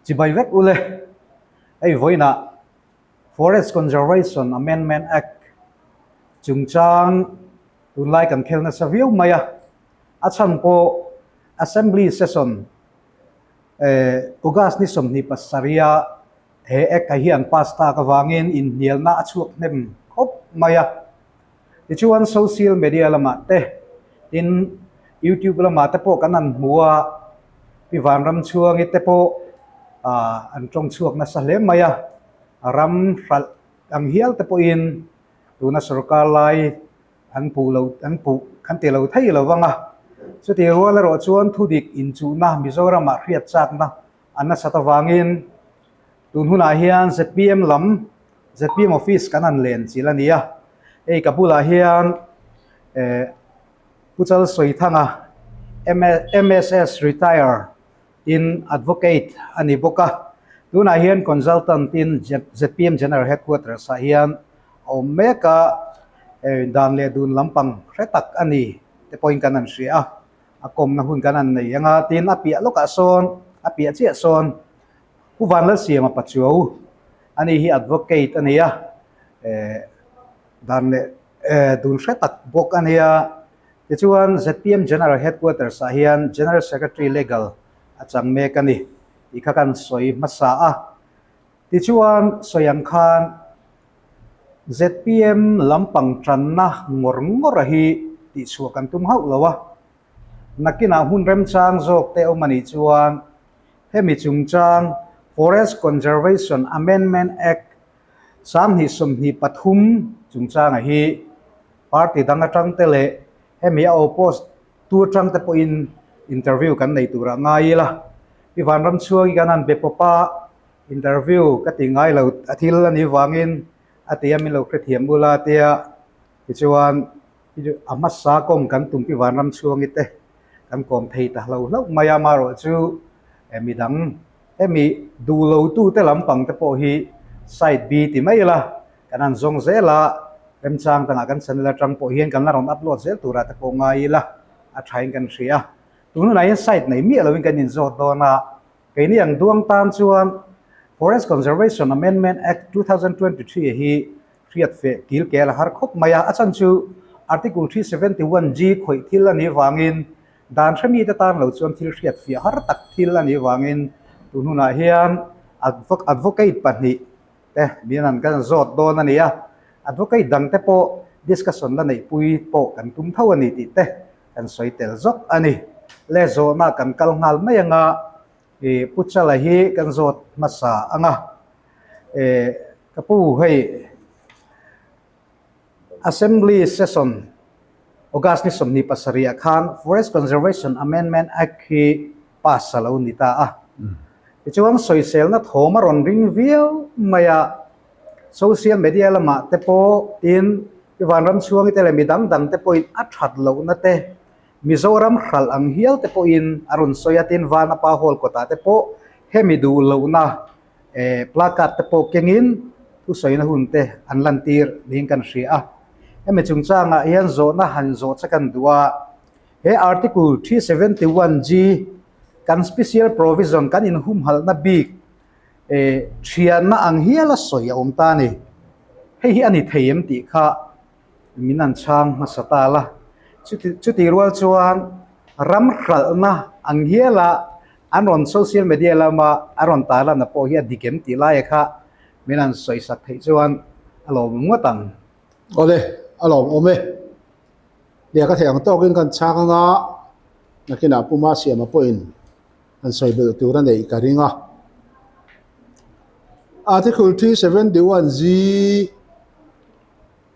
Chibai vek ule, hei vawiinah Forest Conservation Amendment Act chungchang tunlai kan khel nasa viau mai a, a chhan pawh Assembly Session August ni 27 a he Act a hi an pass tak avangin inhnialna a chhuak hnem khawp mai a. Tichuan social media lamah te tin YouTube lamah te pawh kan han hmu a, Pi Vanramchhuangi te pawh ah an tawng chhuak nasa hle mai a, ram hralh ang hial te pawhin tuna sorkar lai an puh lo an puh kan ti lo thei lo vang a. Chutih rual erawh chuan thudik inchuhna Mizoramah hriat chakna a nasat avangin tun hunah hian zpm lam zpm office kan han len chilh a ni a, hei ka bulah hian eh Pu Chalsawithanga MSS retire in advocate a ni bawk a, tunah hian consultant in zpm general headquarters ah hian a awm mek a, dan leh dun lampang hre tak a ni te pawhin kan han hria a. A kawmna hun kan han nei ang a, tin a piah lawkah sawn, a piah chiah sawn Pu Vanlalsiama Pachuau a ni hi advocate a ni a, eh dan leh eh dun hre tak bawk a ni a. Tichuan zpm General Headquarters ah hian General Secretary Legal a chang mek a ni tih kha kan sawi hmasa a. Tichuan sawi ang khan zpm lampang tanna ngawr ngawr a hi tihchhuah kan tum hauh lo a, nakinah hmun remchang zawk te awm a nih chuan hemi chungchang Forest Conservation Amendment Act 2023 chungchanga hi party dang atang te leh hemi a oppose tu atang te pawhin interview kan nei turah ngai ila. Pi Vanramchhuangi kan han be pawp a. Interview ka ti ngai lo a thil a nih vangin a ti a min lo hrethiam bula tia tichuan a hmasa kawm kan tumpi vanram chhuangi te kan kawm thei ta hlo hlauh mai a amaherawh chu midang hemi duh lo tu te lampang te pawh hi side B ti mai ila kan han zawng zel a remchang dangah kan channel atang pawh hian kan la rawn upload zel turah te pawh ngai ila a thain kan hria tun hunah hian side nei miah lovin kan inzawt dawn a. Keini ang duang tan chuan Forest Conservation Amendment Act 2023 hi hriat feh kil kel a har khawp mai a, a chhan chu Article 371G khawih thil a nih vangin dan hre mite tan lo chuan thil hriat fiah har tak thil a nih vangin tun hunah hian advocate pahnih te min an kan zawt dawn a ni a, advocate dang te pawh discussion la neihpui pawh kan tum tho a ni tih te Kan sawi tel zawk a ni. Le zawhna kan kal nghal mai anga i Pu Chala hi kan zawt hmasa anga e ka pu hei Assembly Session August ni 27 ah khan Forest Conservation Amendment Act hi pass a lo ni ta a. Tichuan sawiselna thawm a rawn ring viau mai a, social media lamah te pawh tin I vanram chhuangi te leh mi dang dang te pawhin a that lohna te, Mizoram hralh ang hial te pawhin a rawn sawi a, tin Vanapa Hall kawtah te pawh hemi duh lohna eh placard te pawh kengin thusawina hun te an lantir niin kan hria a. Hemi chungchangah hian zawhna han zawh che kan duh a, he Article 371G kan special provision kan inhumhalhna bik Eh, thianna ang hial a sawi a awm ta a ni. Hei hi a ni thei em tih kha min an chhang hmasa ta la. Chuti chuti rual chuan ram hralhna ang hiala an rawn social media lama a rawn tarlan a pawh hi a dik em tih laia kha min an sawi sak theih chuan a lawmawm ngawt ang. Awle, a lawmawm e. Nia ka theih ang tawkin kan chhang anga nakinah Puma Siama pawhin an sawi belh tur a neih ka ring a. Article 371 G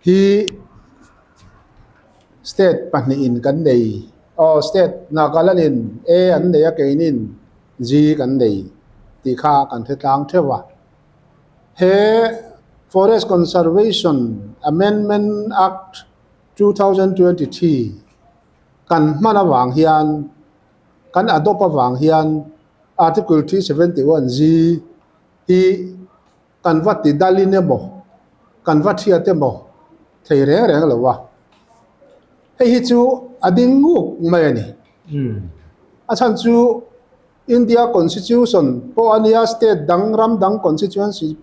hi state pahnihin kan nei aw state Nagaland in A an nei a keinin G kan nei tih kha kan hre tlang theuh a. He Forest Conservation Amendment Act 2023 kan hman avang hian Kan adopt avang hian Article 371 G hi kan va ti dalin emaw, kan va thiat emaw thei reng reng lo a. Hei hi chu a ding nguk mai a ni. A chhan chu. India Constitution pawh a nia, state dang ram dang constituency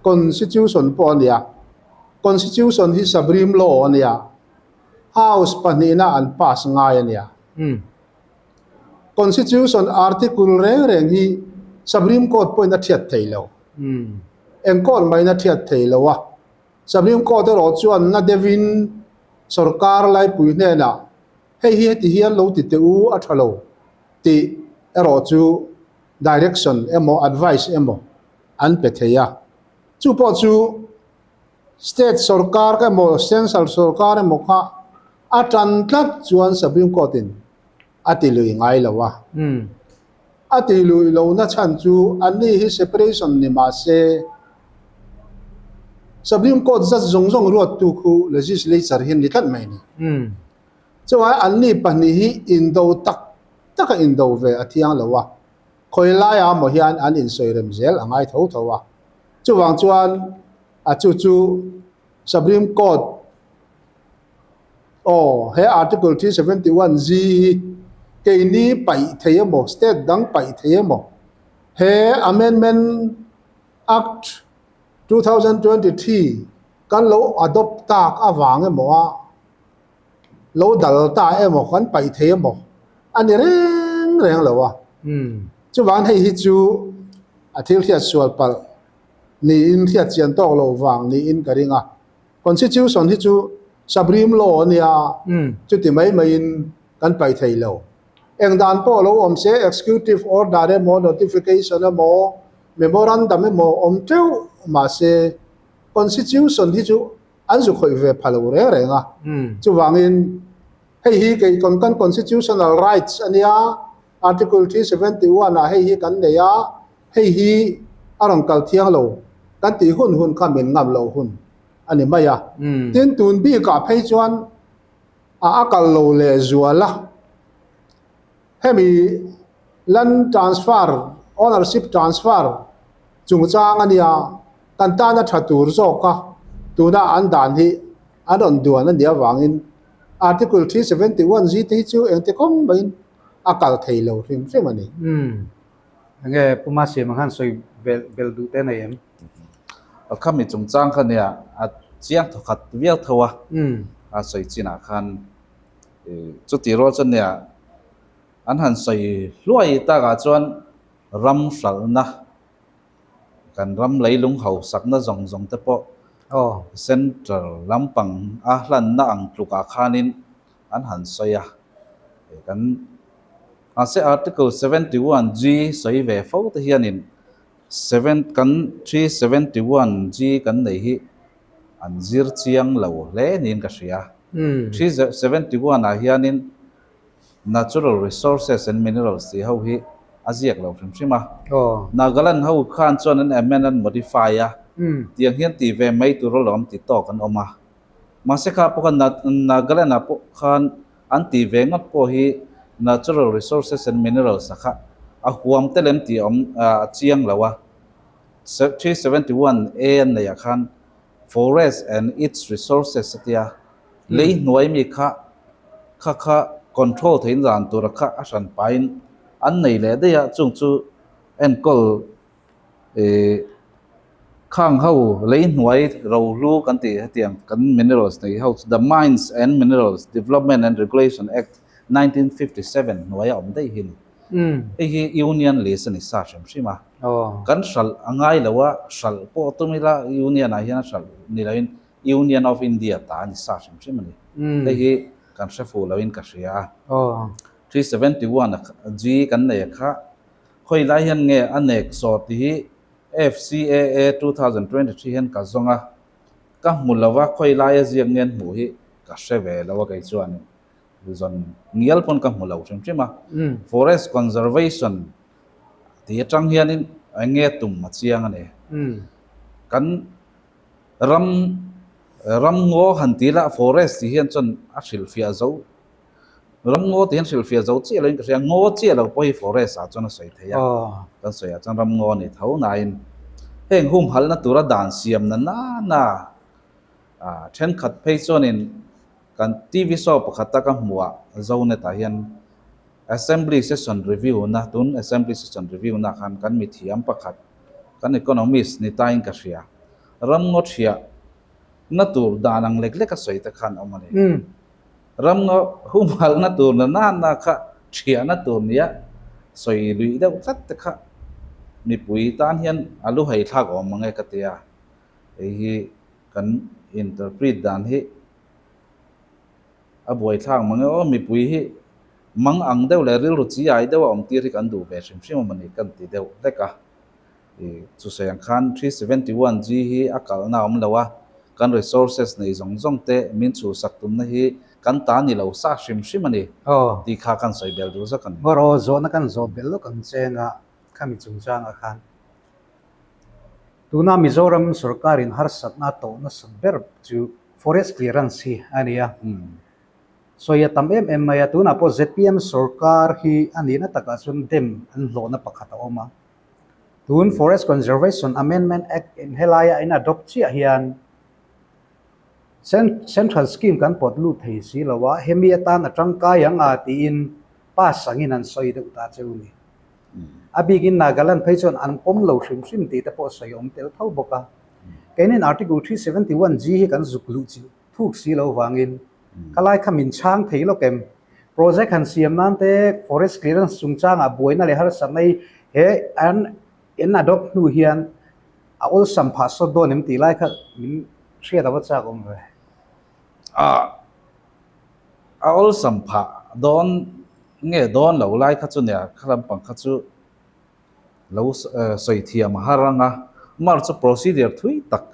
constitution pawh a nia. Constitution hi supreme law a nia. House pahnihna an pass ngai a nia. Constitution article reng reng hi Supreme Court pawhin a thiat thei lo. Eng court mahin a thiat thei lo a. Supreme Court erawh chuan na deuhin sorkar laipui hnenah hei hi heti hian lo ti teh u a tha lo tih erawh chu direction emaw advice emaw an pe thei a. Chu pawh chu state sorkar emaw central sorkar emaw kha a tan tlat chuan Supreme Court in a ti lui ngai lo a. A ti lui lo na chhan chu anni hi separation ni mah se Supreme Court zat zawng zawng ruattu khu legislature hi an ni tlat mai a ni. Chuai anni pahnih hi indo tak taka indo ve a thiang lo a, khawi laiah maw hian an insawi rem zel a ngai tho tho a. Chuvang chuan a chu chu Supreme Court aw he Article 371 G hi keini paih thei emaw state dang paih thei emaw he Amendment Act 2023 kan lo adopt tak avang emaw a lo dal ta emaw kan paih thei emaw a ni reng reng lo a. Chuvang hei hi chu a thil hriat sual palh niin hriat chian tawk lo vang niin ka ring a. Constitution hi chu Supreme Law a nia, chuti mai maiin kan paih thei lo. Eng dan pawh lo awm se, Executive Order emaw, Notification emaw, Memorandum emaw awm teuh mahse Constitution hi chu an zu khawih ve pha lo reng reng a. Chuvangin hei hi kei kan kan constitutional rights a nia, Article 371 ah hei hi kan nei a, hei hi a rawn kal thiang lo kan tih hun hun kha min ngam loh hun a ni mai a. Tin, tun bikah phei chuan a a kal lo leh zual a, hemi land transfer, ownership transfer chungchang a nia, kan tana tha tur zawk a, tuna an dan hi an rawn duan a nih avangin Article 371 zi te hi chu engti kawng maiin a kal thei lo hrim hrim a ni. Umm. Enge Pu Masiam ang khan sawi bel bel duh te nei em? Khami chungchang kha nia a chiang thawkhat viau tho a, a sawi chinah khan Chuti rual chuan nia an han sawi hluai takah chuan ram hralhna kan ram leilung hausakna zawng zawng te pawh central lampang a hlanna ang tlukah khanin an han sawi a. Kan mahse article 71 G sawi ve fo te hianin seven kan 371 G kan nei hi an zir chiang lo hle niin ka hria. 371 ah hianin Natural Resources and Minerals tih ho hi a ziak lo hrim hrim a. Nagaland ho khan chuan an amend an modify a, tiang hian tih ve mai tur alawm ti tawk an awm a. Mahse kha pawh khan Nagaland ah pawh khan an tih ve ngawt pawh hi Natural Resources and Minerals a kha a huam tel em tih a awm a chiang lo a. 371 A an neih ah khan Forest and its resources a tia, lei hnuai mi kha kha kha control theihin zan tura kha a hran pahin an nei leh daih a, chung chu enkawl ih khang ho lei hnuai rohlu kan tih hetiang kan minerals nei ho chu The Mines and Minerals Development and Regulation Act 1957 hnuaia awm daih hi a ni. Hei hi Union list a ni sa hrim hrim a. Kan hralh a ngai lo a, hralh pawh tum ila Union ah hian a hralh ni loin Union of India ta a ni sa hrim hrim a ni. Hei hi kan hre fuh loin ka hria a. 371 a G kan nei a kha khawi lai hian nge a nek sawh tih hi FCAA 2023 hian ka zawng a, ka hmu lo a, khawi laia ziak nge an hmuh hi ka hre ve lo a kei chuanin. Zawn ngial pawn ka hmu lo hrim hrim a, Forest Conservation tih atang hianin eng nge tum a chiang a ni. Kan ram ram ngaw han ti ila forest tih hian chuan a hrilhfiah zo, ram ngaw tih hian hrilhfiah zo chiah loin ka hria, ngaw chiah lo pawh hi forest ah chuan a sawi thei a, kan sawi ah chuan ram ngaw a ni tho nain heng humhalhna tura dan siam na nana thenkhat phei chuanin Kan TV show pakhata ka hmuh ah Zonet ah hian Assembly Session Review na, tun Assembly Session Review na khan kan mithiam pakhat, kan economist ni tain ka hria, ramngaw thiah na tur dan ang lek lek a sawi te khan awm a ni. Ramngaw humhalhna tur na nana kha thiahna tur nia sawi luih deuh tlat te kha mipui tan hian a lu hei thlak awm ang e ka ti a, hei hi kan interpret dan hi A buaithlak mang e aw, mipui hi mang ang deuh leh rilru chi ai deuh a awm tir hi kan duh ve hrim hrim a mawni kan ti deuh hlek a. Ih chusei ang khan 371 G hi a kalna a awm lo a, kan resources nei zawng zawng te min chhuhsak tumna hi kan ta ni lo sa hrim hrim a ni tih kha kan sawi bel duh zawk a ni. Ngawr aw, zawhna kan zawh belh lawk ang cheng a, khami chungchangah khan. Tuna Mizoram sorkarin harsatna tawh nasat ber chu Forest Clearance hi a ni a. Sawi a tam em em mai a, tunah pawh zpm sorkar hi a nihna takah chuan dem an hlawhna pakhat a awm a. Tun Forest Conservation Amendment Act in helaia in adopt chiah hian Central Scheme kan pawt lut thei si lo a, hemi atan a tangkai ang a tiin pass angin an sawi deuh ta cheu ni. A bikin Nagaland phei chuan an pawm lo hrim hrim tih te pawh sawi awm tel tho bawk a. Keinin Article 371 G hi kan zuk luh chi thuk si lo vangin ka lai kha min chhang thei lawk em? Project han siam nan te forest clearance chungchangah buaina leh harsatna hi he an in adopt hnu hian a awlsam phah sawt dawn em tih lai kha min hriat a va chak awm ve. A a awlsam phah dawn nge dawn lo lai kha chu nia kha lampang kha chu lo sawi thiam a har ang a, mar chu procedure thui tak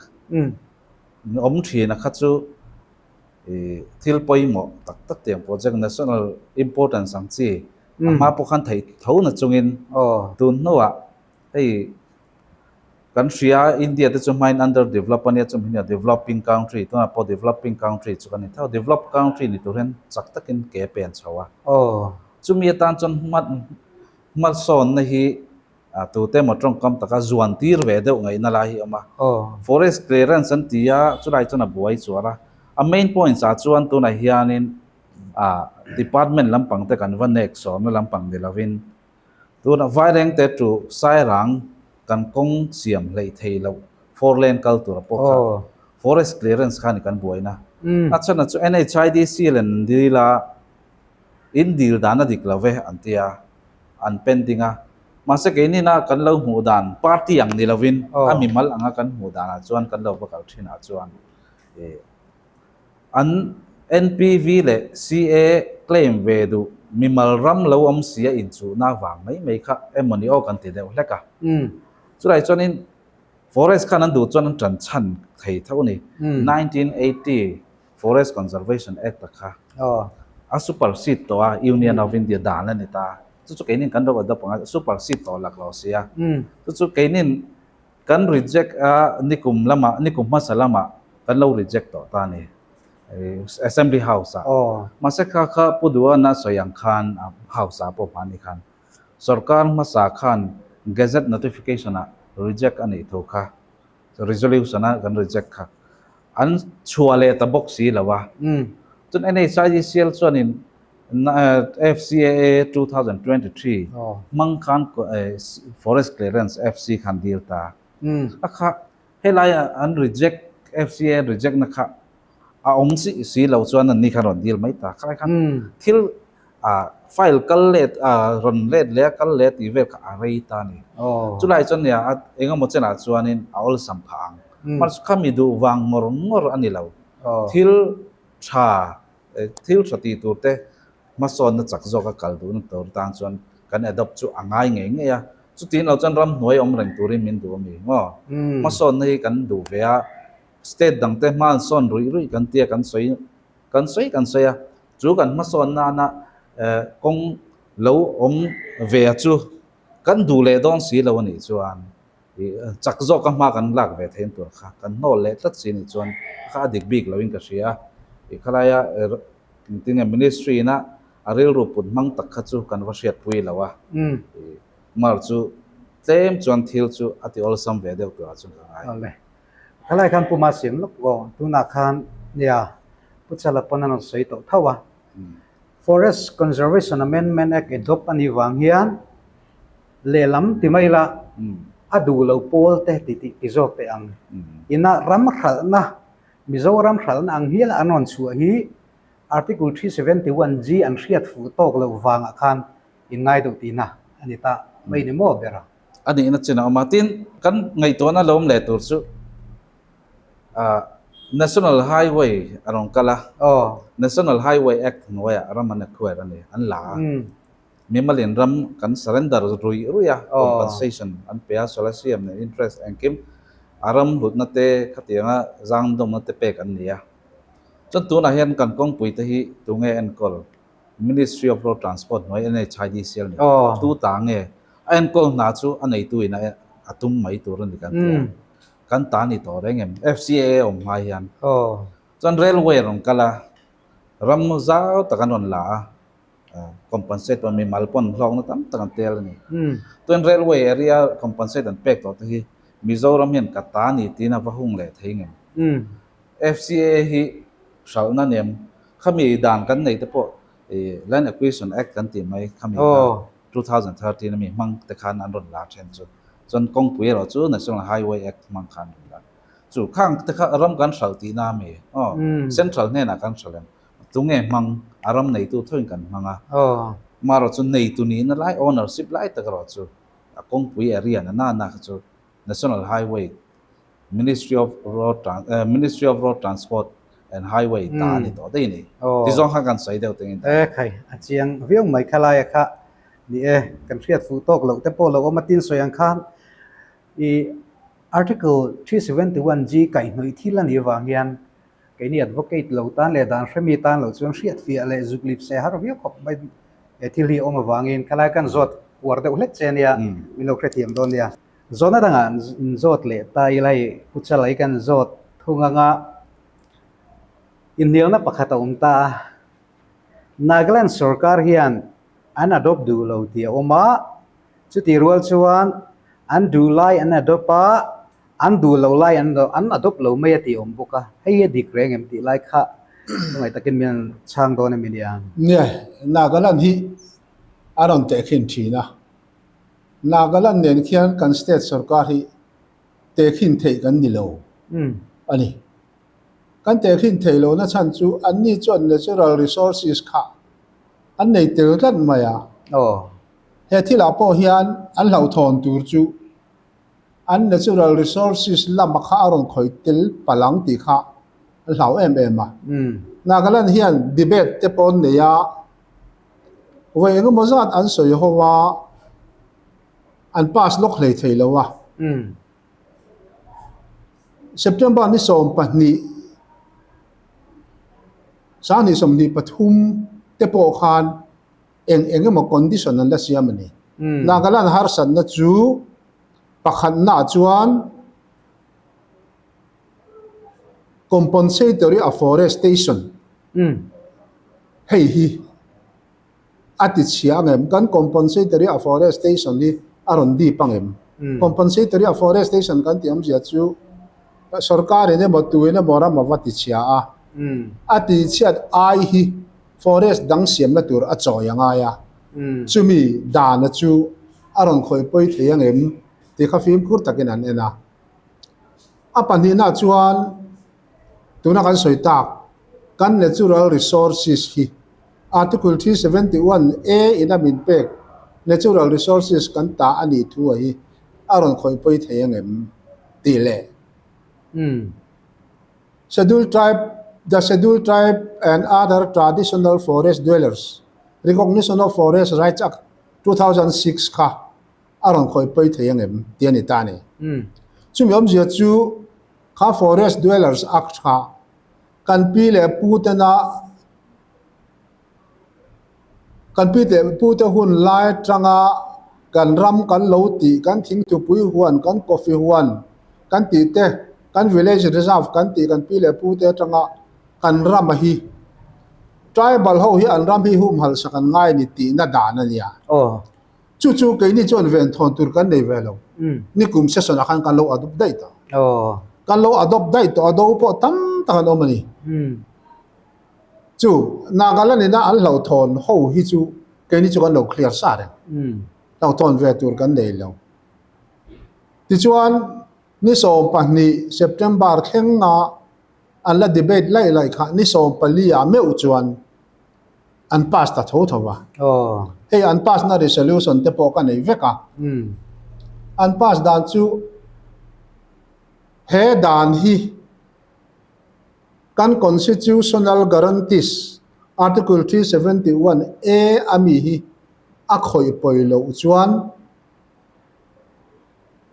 awm thin a kha chu ih thil pawimawh tak tak tiang project national importance ang chi a hma pawh khan theih tho na chungin tun hnuah hei Kan hria India te chu hmain under develop a nia chumi hi nia developing country tunah pawh developing country chu kan ni tho develop country ni tur hian chak takin ke pen chho a. Chumi atan chuan hma hmasawnna hi tute emaw tawngkam taka zuan tir ve deuh ngaihna lai hi a awm a. Forest clearance an ti a chulai chuan a buai chuar a. A main points ah chuan tunah hianin department lampang te kan va nek sawmna lampang ni lovin Tunah Vairengte chu Sairang kan kawng siam hleih thei loh four lane kal tur a pawh kha forest clearance kha a ni kan buaina. A chhan chu NHIDC len an dil a, in dil dan a dik lo ve an ti a, an pending a. Mahse keinina kan lo hmuh dan party ang ni lovin a mimal anga kan hmuh danah chuan kan lo va kal thinah chuan ih An NPV leh CA claim ve duh mimal ram lo awm si a inchuhna vang mai mai kha emaw ni aw kan ti deuh hlek a. Chulai chuanin Forest khan an duh chuan an tan chhan thei tho a ni. 1980 Forest Conservation Act a kha a supersede tawh a, Union of India dan a ni ta. Chu chu keinin kan lo adopt ang a, supersede tawh lak lo si a. Chu chu keinin Kan reject a nikum lamah nikum hmasa lamah kan lo reject tawh ta a ni Assembly House ah. Mahse kha kha Pu Duhana sawi ang khan House ah pawh hmani khan sorkar hmasa khan Gazette notification ah reject a nih thu kha resolution a kan reject kha an chhuah leh ta bawk si lo a. Chuan NHIDCL chuanin FCAA 2023 hmang khan Forest Clearance FC khan deal ta. A kha helai an reject FCA an reject na kha a awm si si lo chuan an ni khan rawn deal mai ta. Khalai khan thil file kal let rawn let leh a kal leh tih vel kha a rei ta a ni. Chulai chuan nia engemaw chenah chuanin a awlsam phah ang. Mahse khami duh vang ngawr ngawr a ni lo. Thil tha Thil tha tih tur te hmasawnna chak zawka kal duhna tur tan chuan kan adopt chu a ngai ngei ngei a, chutin lo chuan ramhnuai awm reng turin min duh a mi maw? Hmasawnna hi kan duh ve a, state dang te hma an sawn ruih ruih kan tia kan sawi kan sawi kan sawi a, chu kan hmasawn nana kawng lo awm ve a chu kan duh leh dawn si lo a nih chuan Chak zawk a hma kan lak ve thein tur kha kan hnawl leh tlat si nih chuan kha a dik bik loin ka hria. I khalaia engtinge ministry ina a rilru put hmang tak kha chu kan va hriatpui lo a. Mar chu tlem chuan thil chu a ti awlsam ve deuh turah chuan ka ngai. Awle. Khalai khan Pu Masiam lawk aw. Tunah khan nia Pu Chala pawn a rawn sawi tawh tho a. Forest Conservation Amendment Act adopt a nih vang hian lehlam ti mai ila a duh lo pawl te ti tih ti zawk teh ang. Ina ram hralhna, Mizoram hralhna ang hial an rawn chhuah hi Article 371 G an hriat fuh tawk loh vangah khan inngai deuh tihna a ni ta mai ni maw ber a. A nihna chin a awm a, tin kan ngaihtuahna lo awm leh tur chu National Highway a rawn kal a, National Highway Act hnuaiah ram an acquire a ni, an la a, mimalin ram kan surrender ruih ruih a, compensation an pe a, solatium leh interest engkim a ram hlutna te khatianga zangdawmna te pek an ni a. Chuan tunah hian kan kawngpui te hi tunge enkawl? Ministry of Road Transport hnuai NHIDCL ni tu ta nge a enkawl hna chu a neitu in a tum mai tur a ni kan ti a, kan ta ni tawh reng em FCAA awm hma hian chuan railway a rawn kal a, ram zau tak an rawn la a, compensate pawn mimal pawn hlawkna tam tak an tel a ni. Chuan railway area compensate an pek tawh te hi Mizoram hian ka ta ni tiin a va hung leh thei ngem. FCAA hi hralhna nem khami dan kan nei te pawh ih Land Acquisition Act kan tih mai khami kha 2013 ami hmang te khan an rawn la then chu chuan kawngpui erawh chu National Highway Act hmang khan an rawn la chu khang te kha ram kan hralh tihna ami aw Central hnenah kan hralh em tunge hmang a ram neitu thoin kan hmang a amaherawh chu neitu nihna lai ownership lai tak erawh chu a kawngpui area na nana kha chu National Highway Ministry of Road Ministry of Road Transport and Highway ta a ni tawh daih a ni. Ti zawng khan kan sawi deuh tengin. E khai, a chiang viau mai kha laia kha ni e, kan hriat fuh tawk loh te pawh lo awm a tin sawi ang khan i Article 371 G kaihhnawih thil a nih avang hian keini advocate lo tan leh dan hremi tan loh chuan hriat fiah leh zuk lip se har viau khawp mai he thil hi a awm avangin khalai kan zawt uar deuh hlek che ania min lo hrethiam dawn nia. Zawhna dangah in zawt leh ta ila hei Pu Chalai kan zawt thung anga inhnialna pakhat a awm ta a, Nagaland sorkar hian an adopt duh lo tih a awm a, chutih rual chuan an duh lai an adopt a, an duh loh lai an an adopt lo mai a tih a awm bawk a, hei hi a dik reng em tih lai kha tungai takin min chhang dawn em nia? Nia, Nagaland hi a rawn tehkhin thin a. Nagaland nen khian kan state sorkar hi tehkhin theih kan ni lo a ni. Kan tehkhin theih lohna chhan chu anni chuan natural resources kha an nei tel tlat mai a. He thilah pawh hian an hlauhthawn tur chu an natural resources lama kha a rawn khawih tel palh ang tih kha an hlau em em a. Nagaland hian debate te pawh an nei a. Vawi engemaw zat an sawi ho a, an pass lawk hlei thei lo a. September ni 12, 2023 te pawh khan eng eng emaw condition an la siam a ni. Nagaland harsatna chu pakhatnaah chuan compensatory afforestation Hei hi a ti chhia ang em? Kan compensatory afforestation hi a rawn dip ang em? Compensatory afforestation kan tih awmzia chu sorkarin emaw tuin emaw ram a va ti chhia a, a ti chhiat ai hi forest dang siamna tur a chawi a ngai a, chumi dana chu a rawn khawih pawi thei ang em tih kha fimkhur takin an en a. A pahnihna chuan Tuna kan sawi tak, kan natural resources hi Article 371 A in a min pek natural resources kan ta a nih thu a hi a rawn khawih pawi thei ang em? tih leh Scheduled Tribe, The Scheduled Tribe and Other Traditional Forest Dwellers, Recognition of Forest Rights Act, 2006 kha a rawn khawih pawi thei ang em? tih a ni ta a ni. Chumi awmzia chu Kha Forest Dwellers Act kha kan pi leh pu tena kan pi leh pu te hun lai atanga kan ram kan lo tih, kan thingthupui huan, kan coffee huan kan tih te, kan village reserve kan tih kan pi leh pu te atanga kan ram a hi tribal ho hi an ram hi humhalh sak an ngai a ni tihna dan a nia. Chu chu keini chuan ven thawn tur kan nei ve lo. Nikum session ah khan kan lo adopt daih tawh. Kan lo adopt daih tawh a do pawh tam tak an awm a ni. Chu Nagaland ina an hlauhthawn ho hi chu keini chu kan lo clear sa reng. Hlauhthawn ve tur kan nei lo. Tichuan ni 12 September thlenga an la debate laih laih kha ni 14 ah meuh chuan an pass ta tho tho a. Hei an pass na resolution te pawh ka nei vek a. An pass dan chu he dan hi kan Constitutional Guarantees Article 371 A a mi hi a khawih pawi loh chuan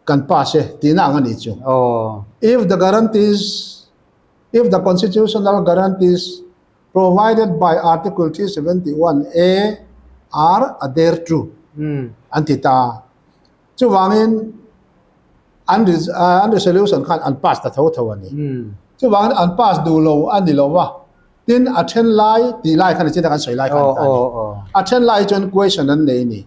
kan pass e tihna ang a nih chu. If the guarantees, if the constitutional guarantees provided by Article 371 A are adhered to an ti ta. Chuvangin an an resolution khan an pass ta tho tho a ni. Chuvangin an pass duh lo a ni lo va, tin a then lai tih lai khan chin a kan sawi lai khan ta a ni. A then lai chuan question an nei a ni.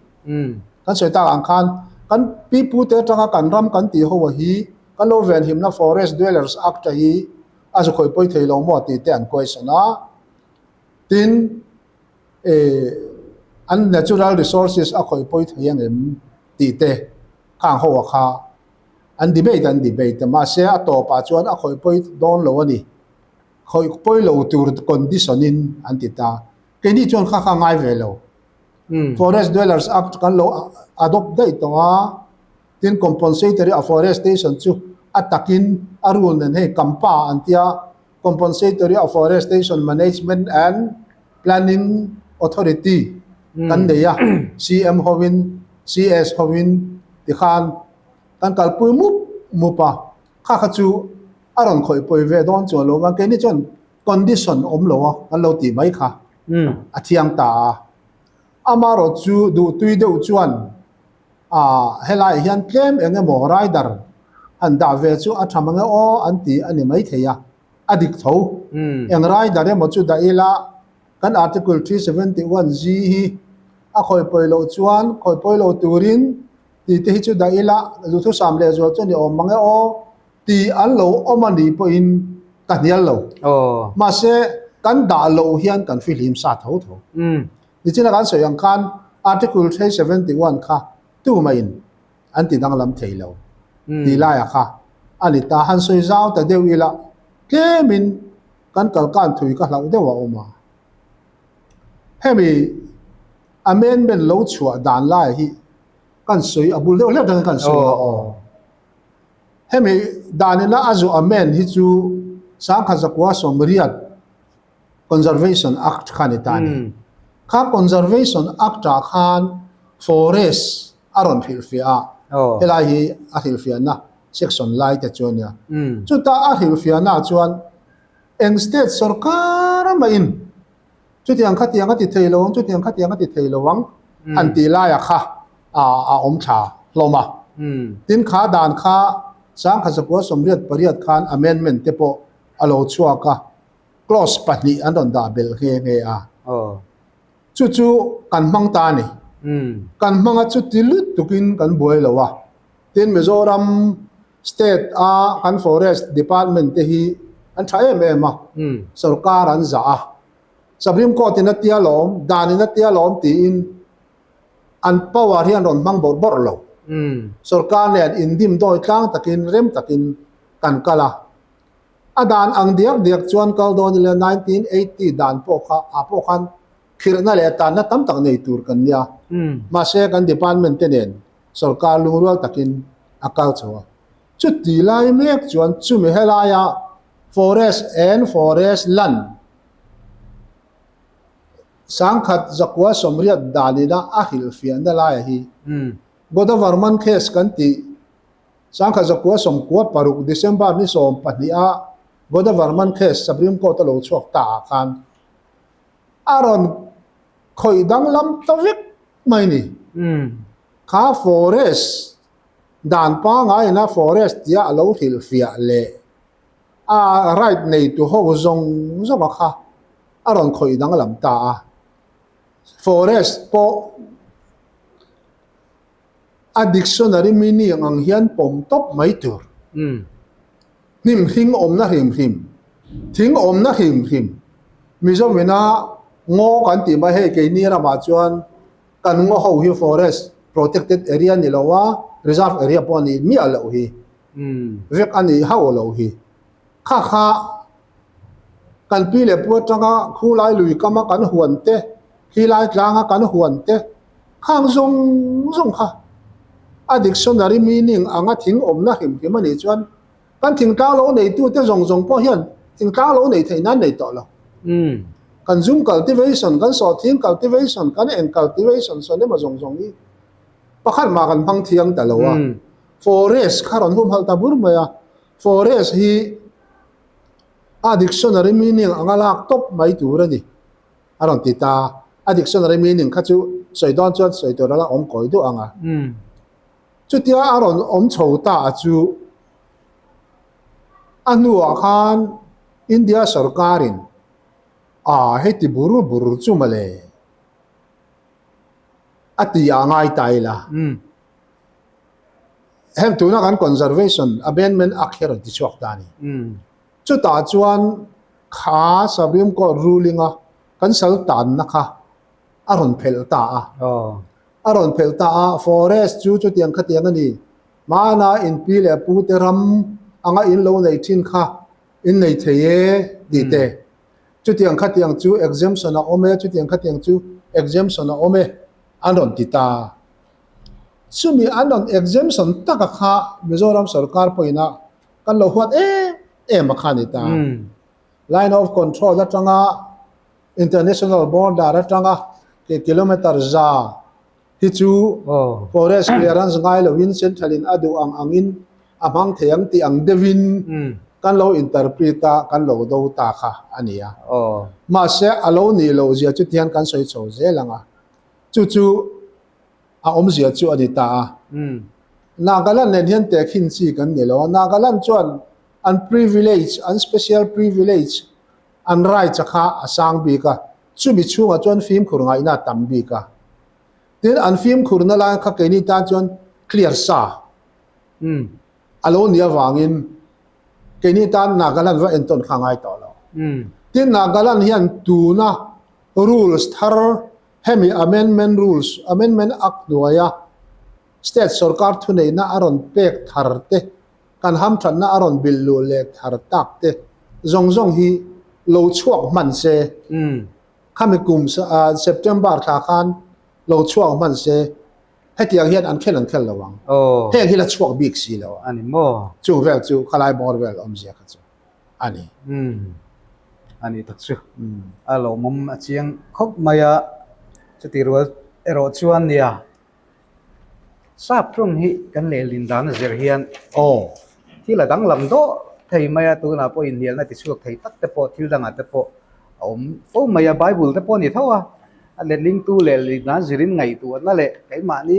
Kan sawi tak ang khan kan pipu te atanga kan ram kan tih ho hi kan lo venhimna Forest Dwellers Act a hi a zu khawih pawi thei lo maw tih te an question a. Tin an natural resources a khawih pawi thei ang em tih te khang ho a kha an debate an debate a mahse a tawpah chuan a khawih pawi dawn lo a ni khawih pawi lo tur condition in an ti ta keini chuan kha kha ngai ve lo forest dwellers act kan lo adopt daih tawh a tin compensatory afforestation chu a takin a rule nen hei kampa an tia Compensatory Afforestation Management and Planning Authority kan nei a, CM hovin, CS hovin tikhan kan kalpui mup mup a, kha kha chu a rawn khawih pawi ve dawn chuan lo vang, keini chuan condition awm lo a kan lo tih mai kha a thiang ta a. Amaherawh chu duhtui deuh chuan helaiah hian tlem eng emaw rider han dah ve chu a tha mang e aw an ti a ni maithei a, a dik tho. Eng rider emaw chu dah ila kan Article 371 G hi a khawi pawi loh chuan khawi pawi lo turin tih te hi chu dah ila duhthusam lehzual chu a ni awm mang e aw tih an lo awm a nih pawhin ka hnial lo. Mahse kan dah loh hian kan fihlim sa tho tho. Nichina kan sawi ang khan Article 371 kha tumah-in an ti danglam thei lo tih laiah kha a ni ta. Han sawi zau ta deuh ila tlemin kan kalkan thui ka hlauh deuh a awm a. Hemi amendment lo chhuah dan laiah hi kan sawi a bul deuh hlek dangin kan sawi a aw. Hemi danina a zawh amend hi chu 1980 Conservation Act kha ni ta a ni. Kha Conservation Act ah khan forest a rawn hrilhfiah a, helai hi a hrilhfiahna section lai te chu a nia. Chuta a hrilhfiahna ah chuan eng state sorkar mahin chutiang khatiang a ti thei lo ang, chutiang khatiang a ti thei lo ang han tih laiah kha a awm tha hlawm a. Tin kha dan kha 1988 khan amendment te pawh a lo chhuak a. Clause pahnih an rawn dah belh nghe nghe a. Chu chu kan hmang ta a ni. Kan hmang a chuti lut tukin kan buai lo a. Tin Mizoram state a kan forest department te hi an tha em em a. Sorkar an zah a. Supreme Court in a tia lawm, dan in a tia lawm tiin an power hi an rawn hmang bawrh bawrh lo. Sorkar nen indim dawi tlang takin rem takin kan kal a. A dan ang diak diak chuan kal dawn ila 1980 dan pawh kha ah pawh khan khirhna leh tanna tam tak nei tur kan nia. Mahse kan department te nen sorkar lungrual takin a kal chho a. Chuti lai mek chuan chumi helaia forest and forest land 1980 danina a hrilhfiahna laia hi Godavarman case kan tih 1996 December ni 12 a Godavarman case Supreme Court a lo chhuak ta ah khan a rawn khawih danglam ta vek mai ni. Kha forest dan pangngai ina forest tia a lo hrilhfiah leh a right nei tu ho zawng zawng a kha a rawn khawih danglam ta a. Forest pawh A dictionary meaning ang hian pawm tawp mai tur. Hnim hring awmna hrim hrim, thing awmna hrim hrim. Mizovina ngaw kan tih mai hei keini ramah chuan kan ngaw ho hi forest protected area ni lo a, reserve area pawh a nih miah loh hi. Vek a nih hauh loh hi. Kha kha kan pi leh pu atanga khulai lui kama kan huan te, khilai tlanga kan huan te khang zawng zawng kha a dictionary meaning anga thing awmna hrim hrim a nih chuan kan thingtlang lo neitute zawng zawng pawh hian thingtlang lo nei theih nan nei tawh lo. Kan zoom cultivation, kan sawhthing cultivation, kan eng cultivation sawn emaw zawng zawng hi pakhat mah kan hmang thiang ta lo a. Forest kha rawn humhalh ta bur mai a. Forest hi a dictionary meaning anga lak tawp mai tur a ni a rawn ti ta. A dictionary meaning kha chu sawi dawn chuan sawi tur a la awm kawi duh ang a. Chutia a rawn awm chho ta a chu a hnuah khan India sorkarin a heti bur bur chu mawle a ti a ngai ta ila. Heng tuna kan Conservation Amendment Act hi a rawn ti chhuak ta a ni. Chutah chuan kha Supreme Court ruling a kan sal tanna kha a rawn phelh ta a. A rawn phelh ta a, forest chu chutiang khatiang a ni. Hmana in pi leh pu te ram anga in lo nei thin kha in nei thei e tih te. Chutiang khatiang chu exemption a awm e, chutiang khatiang chu exemption a awm e an rawn ti ta. Chumi an rawn exemption taka kha Mizoram sorkar pawhin a kan lo huat em em a kha a ni ta. Line of control atanga international border atanga kilometer za hi chu forest clearance ngai lovin central in a duh ang angin a hmang thei ang tih ang deuhin kan lo interpret a, kan lo do ta kha a ni a. Mahse a lo nih loh zia chu tihian kan sawi chho zel ang a. Chu chu a awmzia chu a ni ta a. Nagaland nen hian tehkhin chi kan ni lo a. Nagaland chuan an privilege, an special privilege, an rights a kha a sang bik a. Chumi chhungah chuan fimkhur ngaihna a tam bik a. Tin, an fimkhurna lai kha keini tan chuan clear sa a lo nih avangin keini tan Nagaland va entawn kha a ngai tawh lo. Tin, Nagaland hian tuna rules thar Hemi Amendment Rules, Amendment Act hnuaia State sorkar thuneihna a rawn pek thar te, kan hamthatna a rawn bilh luh leh thar tak te zawng zawng hi lo chhuak hman se. Khami kum September thla khan lo chhuak hman se, hetiang hian an khel an khel lo ang. Heng hi la chhuak bik si lo a. Chung vel chu khalai bawr vel awmzia kha chu. a ni. Umm a ni tak chu. A lawmawm a chiang khawp mai a, chuti rual erawh chuan nia sap tawng hi kan lehlin dan a zir hian aw thil a danglam dawh thei mai a, tunah pawh inhnialna ti chhuak thei tak te pawh thil dangah te pawh a awm fo mai a, Bible te pawh a ni tho a, a lehlingtu lehlin dan zirin ngaihtuahna leh keimahni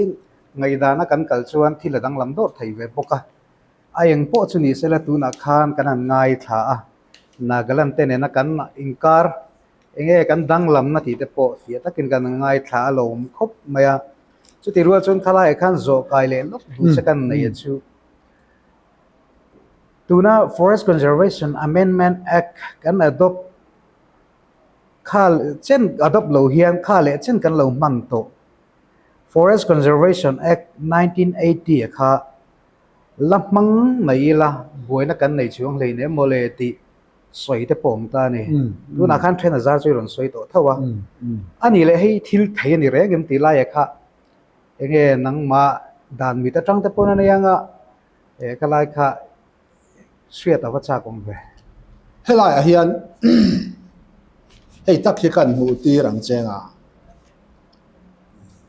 ngaihdana kan kal chuan thil a danglam dawrh thei ve bawk a. A eng pawh chu ni sela tunah khan kan han ngaithla a, Nagaland te nena kan inkar enge kan danglamna tih te pawh fiah takin kan han ngaithla a lo awm khawp mai a. Chuti rual chuan khalaiah khan zawh kai leh lawk duh che kan nei a chu. Tuna Forest Conservation Amendment Act kan adopt kha chen adopt lo hian kha leh chen kan lo hman tawh. Forest Conservation Act 1980 a kha La hmang mai ila buaina kan nei chuang hlei nem mawle tih sawi te pawh awm ta a ni. Tunah khan then a zar chu i rawn sawi tawh tho a. A nih leh hei thil thei a ni reng em tih laiah kha enge nangmah dan mit atang te pawn a nei ang a, eh ka lai kha hriat a va chak awm ve. Helaiah hian hei tak hi kan hmuh tir ang cheng a.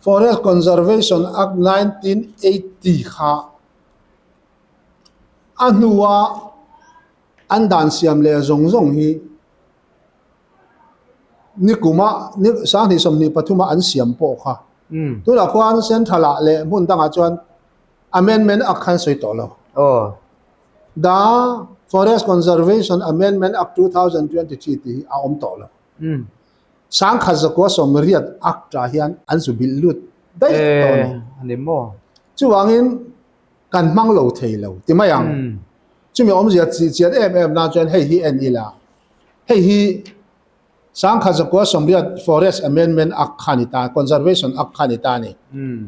Forest Conservation Act 1980 kha a hnua an dan siam leh zawng zawng hi nikuma ni sanghnih 23 a an siam pawh kha tunah khuan central ah leh hmun dangah chuan amendment act khan sawi tawh lo. The Forest Conservation Amendment Act 2023 tih hi a awm tawh lo. Sangkhat zakua sawmriat Act-ah hian an zu bilh lut daih tawh a ni. A ni maw? Chuvangin kan hmang lo thei lo ti mai ang. Chumi awmzia chi chian em em nan chuan hei hi en ila. Hei hi 1980 Forest Amendment Act kha ni ta, Conservation Act kha ni ta a ni.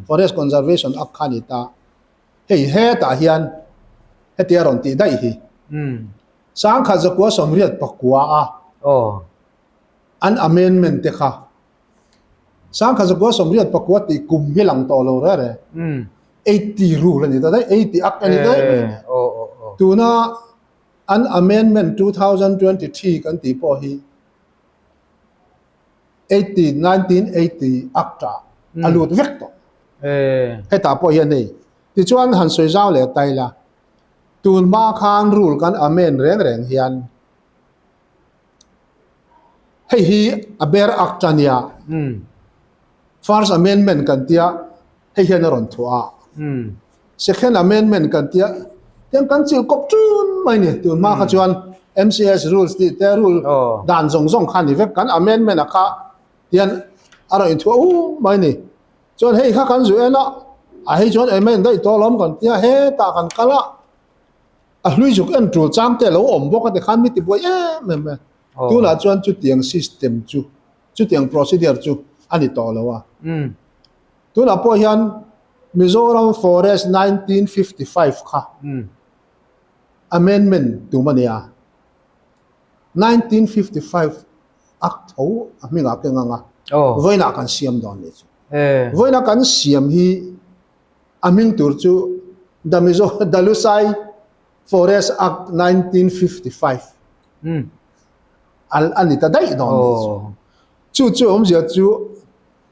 Forest Conservation Act kha ni ta. Hei hetah hian hetia rawn tih daih hi. 1989 a an amendment te kha 1989 tih kum hi lang tawh lo reh reh. 80 rule a ni ta daih, 80 Act a ni daih mai. Tuna An amendment 2023 kan tih pawh hi 80, 1980 Act ah a lut vek tawh. Hetah pawh hian hei tichuan han sawi zau leh ta ila, tun hma khan rule kan amend reng reng hian hei hi a ber Act a nia, first amendment kan tia hei hian a rawn thuah a. Second amendment kan tia tiang kan chil kawp tun mai ni tun hma kha chuan MCS rules tih te rule dan zawng zawng kha ni vek kan amendment a kha tian a rawn inthuah u mai ni chuan hei kha kan zu en a a hei chuan amend daih tawh lawm kan tia hetah kan kal a a hlui zuk en tul chang te lo awm bawk a tikhan mi tibuai em em a tunah chuan chutiang system chu chutiang procedure chu a ni tawh lo a. Tunah pawh hian Mizoram Forest 1955 kha amendment tum a ni a, 1955 a tho a hmingah keng ang a, vawiinah kan siam dawn ni chu. Vawiina kan siam hi a hming tur chu The Mizo The Lusai Forest Act 1955 a ni ta daih dawn ni chu. Chu chu awmzia chu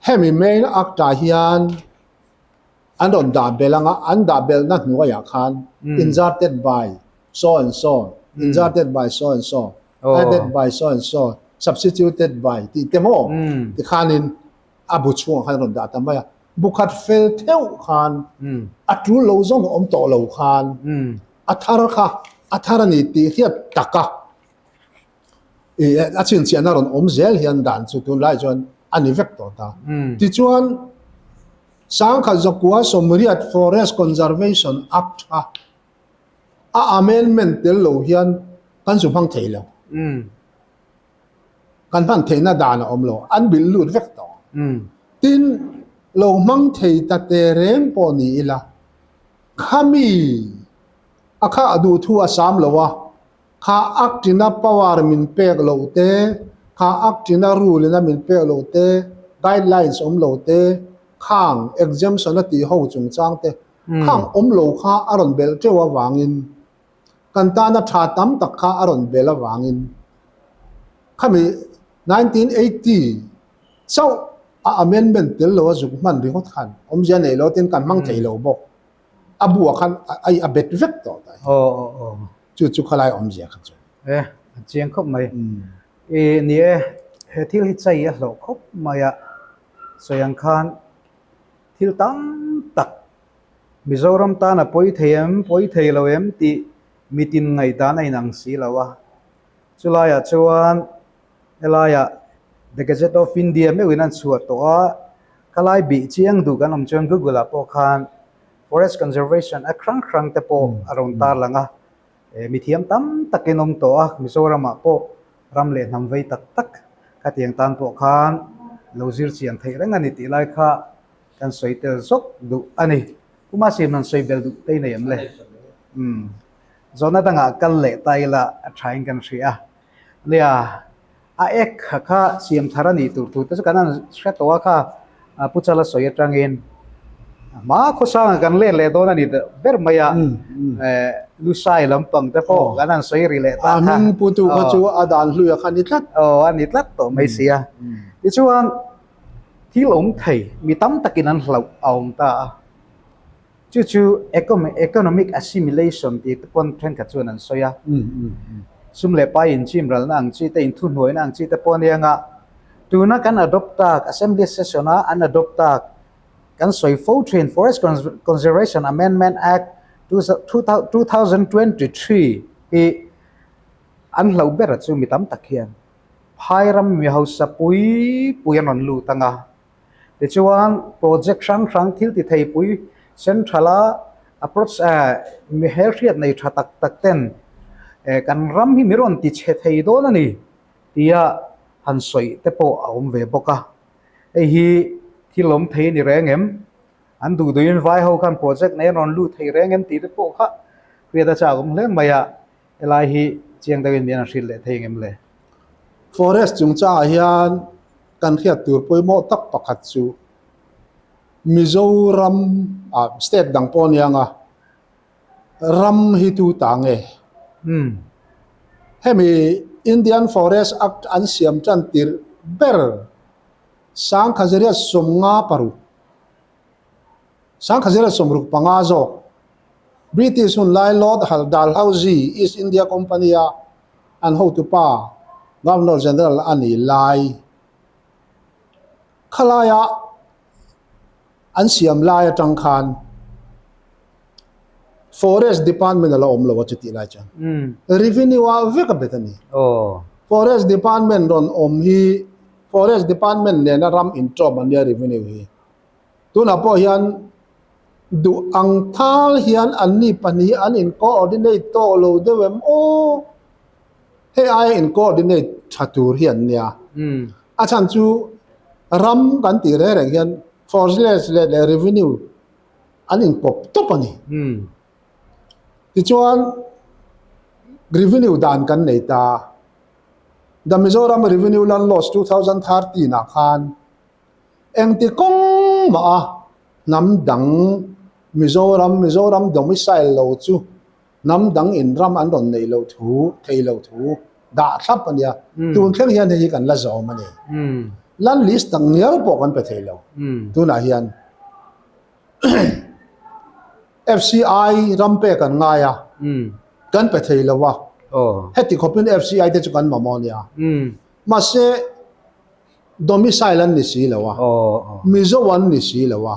Hemi main act ah hian an rawn dah belh ang a, an dah belhna hnuaiah khan inserted by so and so, inserted by so and so, added by so and so, substituted by tih te maw tikhanin a bu chhungah khan an rawn dah ta mai a. Bu khat fel theuh khan a tul lo zawng awm tawh lo khan a thar kha a thar a ni tih hriat taka a chhinchhiahna rawn awm zel hian dan chu tunlai chuan a ni vek tawh ta. Tichuan, 1980 Forest Conservation Act kha a amendment tel lo hian kan zu hmang thei lo. Kan hman theihna dan a awm lo, an bilh lut vek tawh. Tin, lo hmang thei ta te reng pawh ni ila, khami a kha a duhthu a sam lo a, Kha Act-ina power min pek loh te, kha Act-ina rule-ina min pek loh te, guidelines awm lo te, khang exemption a tih ho chungchang te, khang awm lo kha a rawn belh teuh avangin, kan tana tha tam tak kha a rawn belh avangin, khami 1980 chauh a amendment tel lo a zuk hman ringawt khan awmzia nei lo tin kan hmang thei lo bawk. A buah khan a bet vek tawh ta hi. Chu chu khalai awmzia kha chu. E, a chiang khawp mai. E, ni e, he thil hi chai a hlawh khawp mai a, sawi ang khan thil tam tak Mizoram tan a pawi thei em, pawi thei lo em tih mitin ngaihdan a inang si lo a. Chulaiah chuan helaiah The Gazette of India meuhin an chhuah tawh a, khalai bih chiang duh kan awm chuan Google ah pawh khan Forest Conservation Act hrang hrang te pawh a rawn tarlang a, mithiam tam takin awm tawh a, Mizoramah pawh ram leh hnam vei tak tak khatiang tan pawh khan lo zir chian theih reng a ni tih lai kha kan sawi tel zawk duh a ni. Pu Masim han sawi bel duh te i nei em le? Umm. Zawhna dangah kal leh ta ila a thain kan hria a. Nia. A ek kha kha siam thar a nih tur thu te chu kan han hre tawh a kha Pu Chala sawi atangin hma khawsanga kan let leh dawn a ni ber mai a Lusai lampang te pawh kan han sawi ri leh ta kha. A hming putu kha chu a dan hlui a kha ni tlat. Aw a ni tlat tawh mai si a. Tichuan thil awm thei mi tam takin an hlauh a awm ta a. Chu chu economic assimilation tih te pawn thenkhat chuan an sawi a. Sum leh pai inchimralna ang chi te, inthuhnuaina ang chi te pawh ania nga tuna kan adopt tak, assembly session a an adopt tak, kan sawi fo thin Forest Conservation Amendment Act 2023 hi an hlauh ber chu mi tam tak hian phai ram mi hausa pui pui an rawn lut ang a. Tichuan, project hrang hrang thil ti thei pui central a approach mi hel hriat nei tha tak tak ten kan ram hi mi rawn ti chhe thei dawn a ni tia han sawi te pawh a awm ve bawk a. Hei hi thil awm thei a ni reng em? An duh duhin vai ho khan project nei an rawn lut thei reng em tih te pawh kha hriat a chak awm hle mai a, helai hi chiang deuhin min han hrilh leh thei engem le? Forest chungchangah hian kan hriat tur pawimawh tak pakhat chu Mizoram ah state dang pawh ania nga ram hi tu ta nge? Hemi Indian Forest Act an siam tan tirh ber 1956, 1965 zawk British hun lai Lord Dalhousie East India Company-a an hotupa Governor General a ni lai. Khalaia an siam lai atang khan Forest Department a la awm lo a chutih lai chuan. Revenue-ah vek a bet a ni. Forest Department rawn awm hi Forest Department nena ram intawm an nia Revenue hi. Tunah pawh hian duh ang thal hian anni pahnih an in coordinate tawh lo deuh em aw? Hei aia in coordinate tha tur hi an nia. A chhan chu ram kan tih reng reng hian Forest leh Revenue an inkawp tawp a ni. Tichuan Revenue dan kan nei ta. The Mizoram Revenue Land Laws 2013 ah khan engti kawng mah a hnam dang Mizoram, Mizoram domicile lo chu hnam dang in ram an rawn nei lo thu, thei lo thu dah thlap a nia. Tun thleng hian hei hi kan la zawm a ni. Land list tak ngial pawh kan pe thei lo tunah hian. FCI ram pek an ngai a, kan pe thei lo a, heti khawpin FCI te chu kan mamawh a nia. Mahse, domicile an ni si lo a, Mizo an ni si lo a,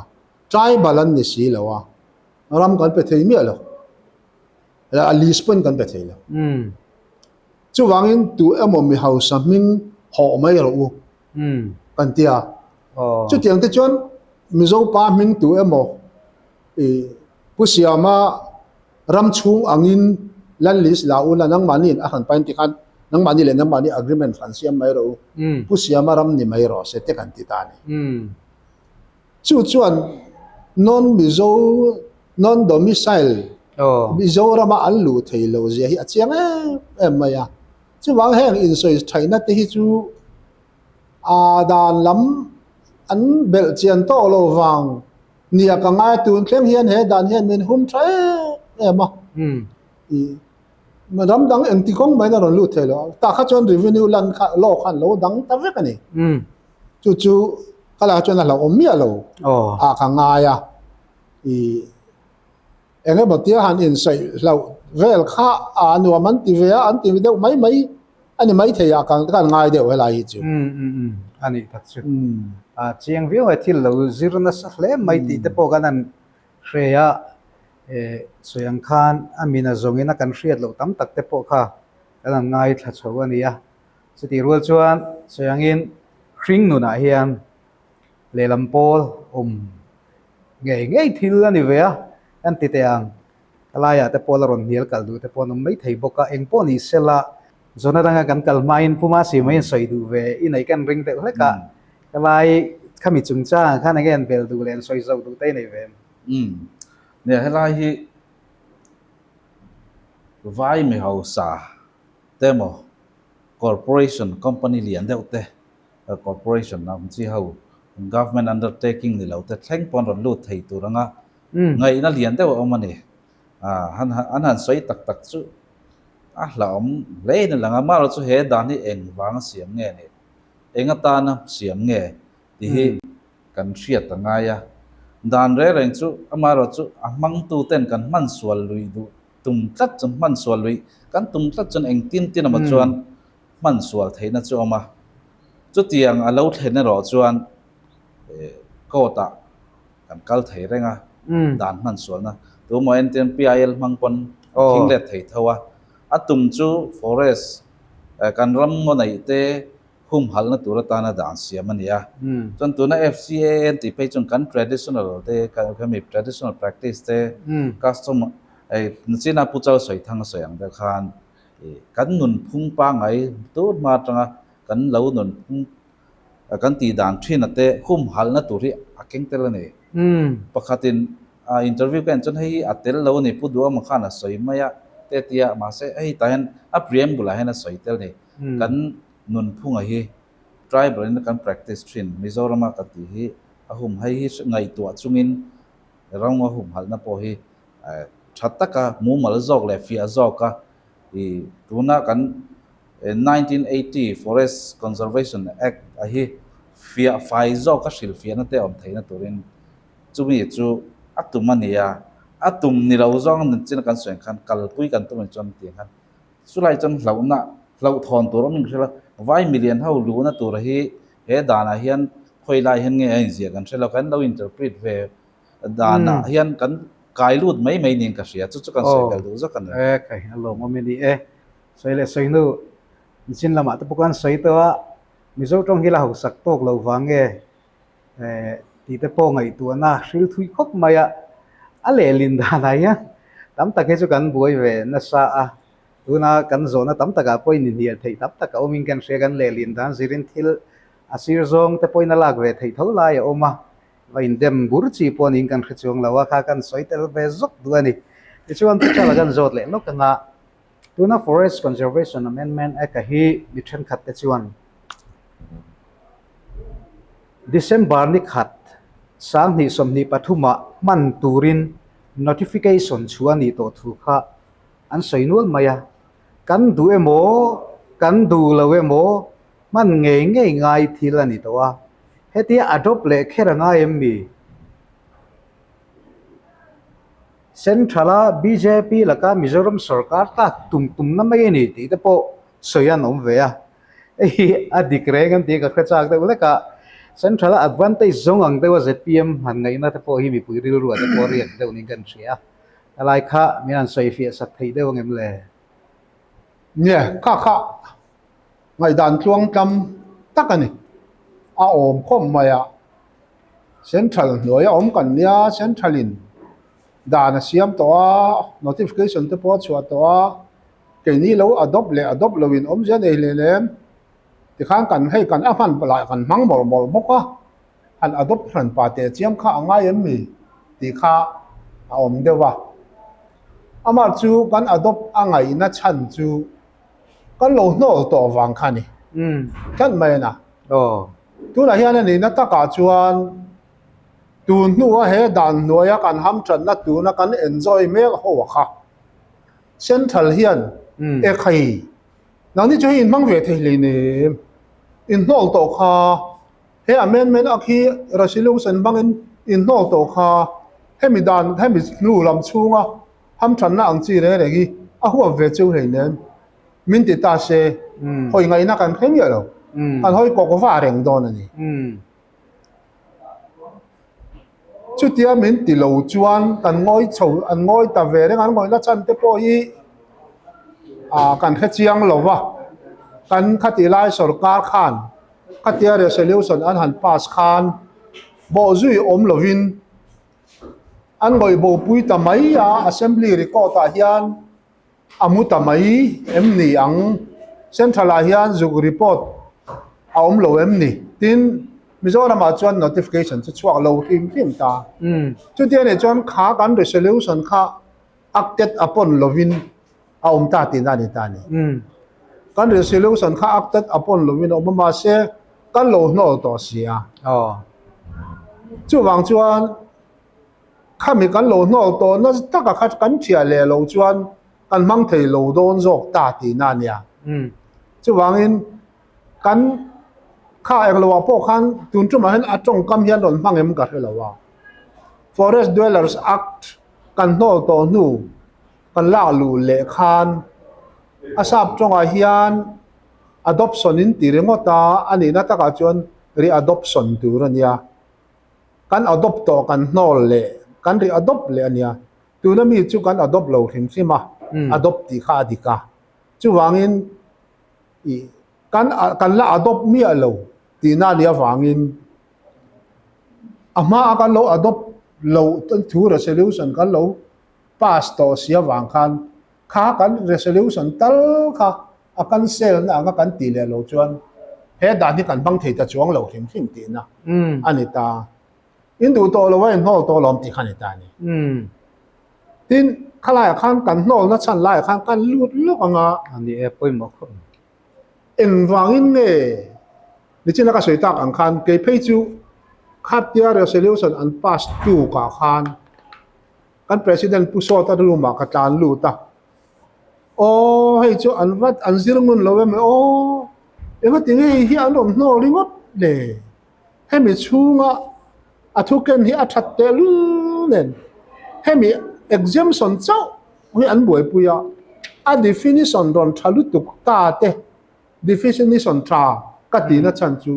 tribal an ni si lo a, ram kan pe thei miah lo, a list pawhin kan pe thei lo. Chuvangin tu emaw mi hausa hming hawh mai rawh u kan ti a. Chutiang te chuan Mizo pa hming tu emaw i Pu Siama ram chhung angin land lease la u la nangmahni in a hran pain tikhan nangmahni leh nangmahni agreement hran siam mai rawh u Pu Siama ram ni mai rawh se te kan ti ta a ni. Chu chuan non-Mizo, non-domicile Mizorama an luh thei lo zia hi a chiang em em mai a. Chuvang heng insawi thaihna te hi chu a dan lam an belh chian tawh lo vang nia ka ngai tun thleng hian he dan hian min hum tha em em a. Ram dang engti kawng maiin a rawn lut thei lo. Tah kha chuan revenue land kha law khan lo dang ta vek a ni. Chu chu ka lakah chuan a hlauhawm miah lo ah ka ngai a. Eng emaw tia han insaih hlauh vel kha a nuam an ti ve a, an ti deuh mai mai a ni maithei ah kan kan ngai deuh helai hi chu. A nih tak chu. A chiang viau a thil lo zir nasa hle mai tih te pawh kan han hre a, sawi ang khan a min a zawngin a kan hriat loh tam tak te pawh kha kan han ngaithla chho a ni a. Chutih rual chuan sawi angin hring nunah hian lehlam pawl awm ngei ngei thil a ni ve a, kan ti teh ang. Ka laiah te pawh la rawn hnial kal duh te pawh an awm maithei bawk a, eng pawh ni sela zawn atanga kan kal hmain Pu Masi mai in sawi duh ve i neih kan ring deuh hlek a, ka lai khami chungchangah khan enge an bel duh leh an sawi zauh duh te i nei ve em? Umm, nia helai hi vai mi hausa te emaw corporation company lian deuh te Corporation ang chi ho Government undertaking ni lo te thleng pawn rawn lut thei tur anga ngaihna lian deuh a awm a ni. Han an han sawi tak tak chu a hlauhawm hle in a lang a, amaherawh chu he dan hi eng vanga siam nge ni, eng atana siam nge tih hi kan hriat a ngai a. Dan reng reng chu amaherawh chu a hmangtu ten kan hman sual lui duh tum tlat chuan hman sual lui kan tum tlat chuan engtin tin emaw chuan hman sual theihna chu a awm a, chutiang a lo thlen erawh chuan court-ah kan kal thei reng a, dan hman sualna tumaw entir PIL hmang pawn an thing let thei tho a, a tum chu forest kan ram ngaw neih te humhalhna tur atana dan siam a ni a, chuan tuna FCAA an tih phei chuan kan traditional te khami traditional practice te custom nachina Pu Chalsawi Thanga sawi ang deuh khan Kan nunphung pangngai tur hma atanga kan lo nunphung kan tih dan thin a te humhalhna tur hi a keng tel a ni. Pakhatin interview ka en chuan hei hi a tel lo a ni, Pu Duhawma khan a sawi mai a te a ti a, mahse hei tah hian a preamble ah hian a sawi tel a ni. Kan nunphunga hi tribal in kan practice thin Mizorama kan tih hi a hum hei hi ngaihtuah chungin ram a humhalhna pawh hi tha taka mumal zawk leh fiah zawka ih tuna kan 1980 Forest Conservation Act a hi fiah fai zawka hrilhfiahna te awm theihna turin chumi chu a tum a ni a, a tum ni lo zawng chin kan sawi ang khan kalpui kan tum ang chuan tiang khan chulai chuan hlauhna hlauhthawn tur awm in ka hre lo, vai milian ho luhna tur hi he danah hian khawi lai hian nge a inziah kan hre lo, kan lo interpret ve danah hian kan kai lut mai mai niin ka hria, chu chu kan sawi belh duh zawk a ni. E kai a lawmawm i ni e. Sawi leh sawi hnu nichin lamah te pawh khan sawi tawh a, Mizo tawng hi la hausak tawk lo vang nge tih te pawh ngaihtuahna hril thui khawp mai a, a lehlin danah hian tam tak hi chu kan buai ve nasa a, tuna kan zawhna tam takah pawh inhnial theih tam tak a awmin kan hria, kan lehlin dan zirin thil a sir zawng te pawhin a lak ve theih tho lai a awm a, va indem bur chi pawh niin kan hre chuang lo a, kha kan sawi tel ve zawk duh a ni. Tichuan Tuchala kan zawt leh lawk anga Tuna Forest Conservation Amendment Act a hi mi thenkhat te chuan December ni khat 2023 ah hman turin notification chhuah a nih tawh thu kha an sawi nual mai a. Kan duh emaw, kan duh lo emaw hman ngei ngei ngai thil a ni tawh a. Hetia adopt leh kher a ngai em mi? Central-a bjp laka Mizoram sorkar tlak tum tumna mai a ni tih te pawh sawi an awm ve a. Hei hi a dik reng an tih ka hre chak deuh hlek a. Central-a advantage zawng ang deuha zpm han ngaihna te pawh hi mipui rilruah te pawh riak deuh niin kan hria a. Helai kha min han sawi fiah sak theih deuh ang em le? Nia, kha kha ngaihdan tluang tlam tak a ni. A awm khawp mai a. Central hnuaia awm kan nia, Central in dan a siam tawh a, notification te pawh a chhuah tawh a, keini lo adopt leh adopt lo in awmzia nei hlen em? Tikhan kan hei kan a hman lah kan hmang mawlh mawlh bawk a, han adopt hran pa teh chiam kha a ngai em mi tih kha a awm deuh a. Amah chu kan adopt a ngaihna chhan chu kan lo hnawl tawh vang kha a ni tlat mai a na. Tunah hian a nihna takah chuan tun hnua he dan hnuaia kan hamthatna tuna kan enjoy mek ho a kha. Central hian e khai nangni chu hei inhmang ve thei hleinem, inhnawl tawh kha, he amendment ak hi resolution hmangin inhnawl tawh kha, hemi dan hemi hnu lam chhunga hamthatna ang chi reng reng hi a huap ve cheu hleinem. Min ti ta se, hawi ngaihna kan hre miah lo. Kan hawi kawk va reng dawn a ni. Chutia min ti lo chuan kan ngawi chho, an ngawi ta ve reng a, an ngawihna chhan te pawh hi kan hre chiang lo va. Kan khati lai sorkar khan khatia resolution an han pass khan bawhzui awm lovin an ngawih bopui ta mai a, assembly record ah hian A mu ta mai em ni ang? Central ah hian zuk report a awm lo em ni? Tin, Mizoram ah chuan notification chu chhuak lo hrim hrim ta. Chuti a nih chuan kha kan resolution kha acted upon lovin a awm ta tihna a ni ta a ni. Kan resolution kha acted upon lovin a awm a, mahse kan lo hnawl tawh si a. Chuvang chuan Khami kan lo hnawl tawh nasa taka kha kan thiah leh lo chuan kan hmang thei lo dawn zawk ta tihna a nia. Chuvangin kan kha engloah pawh khan tun tumah hian a tawngkam hian rawn hmang em ka hre lo a. Forest Dwellers Act kan hnawl tawh hnu kan lak luh leh khan a sap tawngah hian adoption in ti ringawt a, a nihna takah chuan re-adoption tur a nia. Kan adopt tawh kan hnawl leh kan ri adopt leh a nia. Tuna mi chu kan adopt lo hrim hrim a, adopt tih kha a dik a. Chuvangin ih kan kan la adopt miah lo tihna a nih avangin a hmaa kan lo adopt lo thu resolution kan lo pass tawh si avang khan kha kan resolution tal kha a cancel na anga kan tih leh lo chuan. he dan hi kan hmang thei ta chuang lo hrim hrim tihna a ni ta. In duh tawh lo a in hnawl tawh lawm tih kha a ni ta a ni. Tin, khalaiah khan kan hnawlna chhan laiah khan kan lut lawk ang a. A ni e, pawimawh khawp mai. Engvangin nge nichina ka sawi tak ang khan kei phei chu khatia resolution an pass tukah khan kan President Pu Sawta room ah ka tlan lut a, aw hei chu an vat an zir ngun lo em aw, engati nge hi an rawn hnawl ringawt le, hemi chhunga a thu ken hi a that tehlul nen hemi exemption chauh hi an buaipui a, a definition rawn tha lutuk ta te definition tha ka tihna chhan chu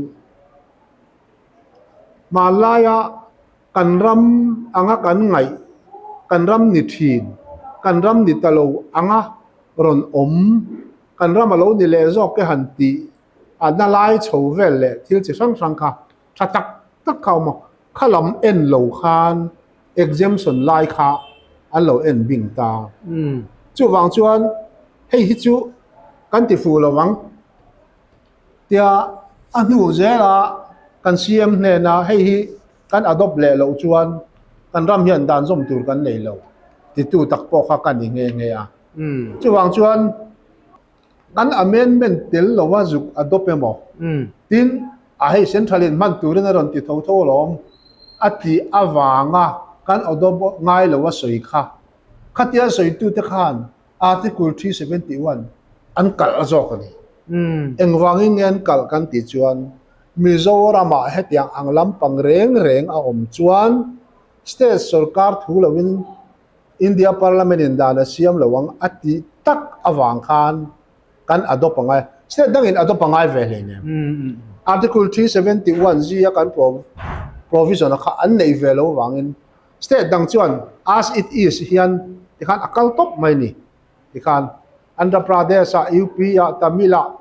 hmanlaia kan ram anga kan ngaih, kan ram ni thin, kan ram ni ta lo anga rawn awm, kan ram a lo ni leh zawk te han tih a na lai chho vel leh thil chi hrang hrang kha tha tak tak kha a awm a, kha lam en lo khan exemption lai kha an lo en bing ta. Chuvang chuan hei hi chu kan ti fuh lo ang tia a hnu zela kan CM hnena hei hi kan adopt leh loh chuan kan ram hian dan zawm tur kan nei lo titu tak pawh kha ka ni nghe nghe a. Chuvang chuan Kan amendment tel lova zuk a dawp emaw? Tin, a hei central in hman turin a rawn ti tho tho alawm a tih avanga kan adopt ngai lo a sawi kha. Khatia sawitute khan Article 371 an kalh zawk a ni. Engvangin nge an kalh kan tih chuan Mizoramah hetiang ang lampang reng reng a awm chuan state sorkar thu loin India Parliament in dan a siam lo ang a tih tak avang khan kan adopt a ngai. State dangin adopt a ngai ve hlei nem. Article 371 zia kan provision a kha an neih ve lo vangin state dang chuan as it is hian tikhan a kal tawp mai ni. Tikhan Andhra Pradesh ah, UP ah, Tamil ah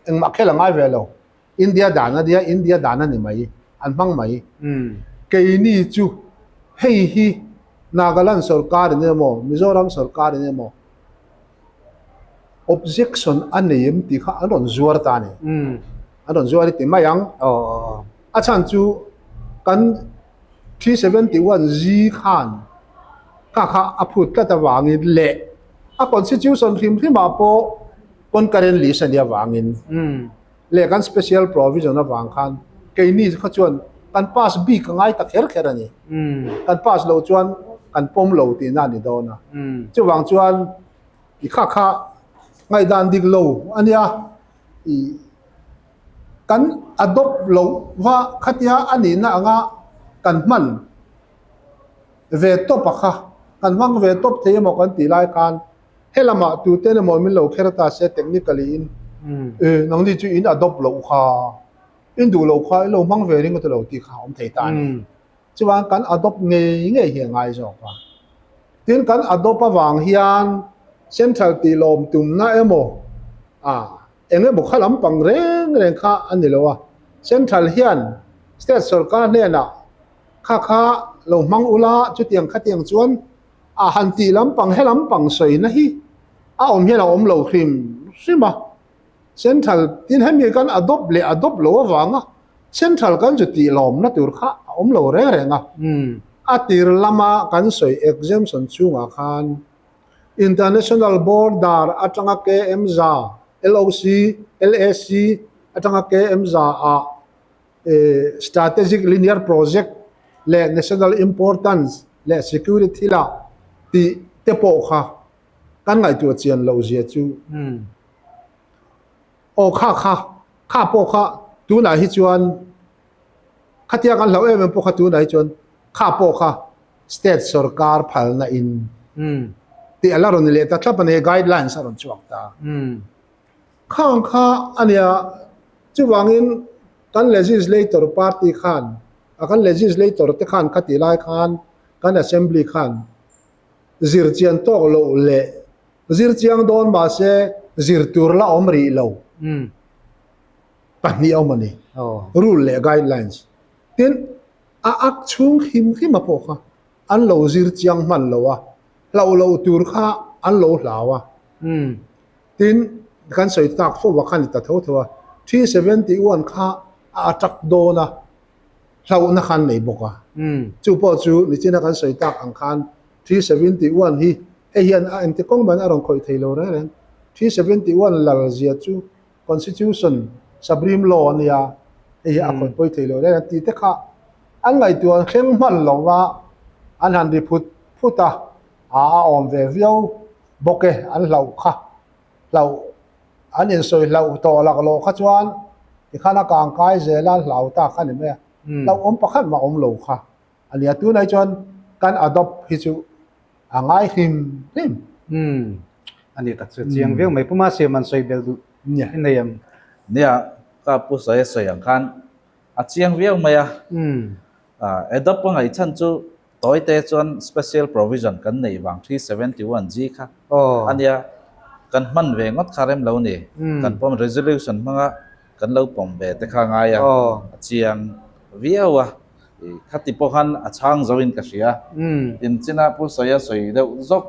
engmah khel a ngai ve lo. India dan a nia, India dan a ni mai, an hmang mai. Keini chu hei hi Nagaland sorkar in emaw, Mizoram sorkar in emaw objection a nei em tih kha an rawn zuar ta a ni. An rawn zuar i ti mai ang. A chhan chu kan 371 Z khan kha kha a phut tlat avangin leh a constitution hrim hrimah pawh concurrent list a nih avangin leh kan special provision avang khan keini kha chuan kan pass bik a ngai ta kher kher a ni. Kan pass loh chuan kan pawm lo tihna a ni dawn a. Chuvang chuan i kha kha ngaihdan dik lo a nia i kan adopt loh va khatia a nihna anga kan hman ve tawp a kha kan hmang ve tawp thei emaw kan tih lai khan Helamah tuten emaw min lo kher ta se technically in e nangni chu in adopt loh kha in duh loh kha in lo hmang ve ring a ti lo tih kha a awm thei ta a ni. Chuan kan adopt ngei ngei hi a ngai zawk a. Tin kan adopt avang hian central tih lawm tumna emaw a eng emaw kha lampang reng reng kha a ni lo a. Central hian state sorkar hnenah kha kha lo hmang ula chutiang khatiang chuan A han tih lampang he lampang sawina hi a awm hian a awm lo hrim hrim a, Central tin hemi kan adopt leh adopt lo avanga Central kan chu tih lawmna tur kha a awm lo reng reng a. A tir lama kan sawi exemption chhungah khan International Border atanga KM za, LOC, LAC atanga KM za ah Strategic Linear Project leh National Importance leh Security thilah tih te pawh kha kan ngaihtuah chian loh zia chu aw kha kha kha pawh kha tunah hi chuan khatia kan hlauh em em pawh kha tunah hi chuan kha pawh kha state sorkar phalna in tih a la rawn ni leh ta thlap a ni guidelines a rawn chhuak ta. Khang kha a nia, chuvangin kan legislator party khan, a kan legislator te khan kha tih lai khan kan assembly khan zir chian tawk loh leh zir chiang dawn mahse zir tur la awm rih lo pahnih a awm a ni, rule leh guidelines. Tin, a ak chhung hrim hrim a pawh kha an lo zir chiang hman lo a, hlauh loh tur kha an lo hlau a. Tin, kan sawi tak fo a khan i ta tho tho a. 371 kha a attack dawn a, hlauhna kha an nei bawk a. Chu pawh chu nichina kan sawi tak ang khan 371 hi hei hian a engti kawng man a rawn khawih thei lo reng reng. 371 lal zia chu Constitution Supreme Law a nia, hei hi a khawih pawi thei lo reng reng tih te kha an ngaihtuah thleng hman lo va, an han ri phut phut a, a awm ve viau bawk e, an hlauh kha hlauh an insawi hlauh tawh laklawh kha chuan tikhan a kang kai zel a hlau ta kha ni mai a, hlauh awm pakhat mah awm lo kha a nia. Tunah chuan kan adopt hi chu a ngai hlim hlim. Umm a ni tak chu chiang viau mai Puma siam an sawi bel duh i nei em? Nia ka pu sawi a sawi ang khan a chiang viau mai a, adopt a ngaihchhan chu Tawite chuan special provision kan neih vang 371G kha a nia, kan hman ve ngawt kha rem lo ni. Kan pawm resolution hmanga kan lo pawm ve te kha ngai a, a chiang viau a. Khati pawh khan a chhang zo in ka hria. Tin china Pu Sawia sawi deuh zawk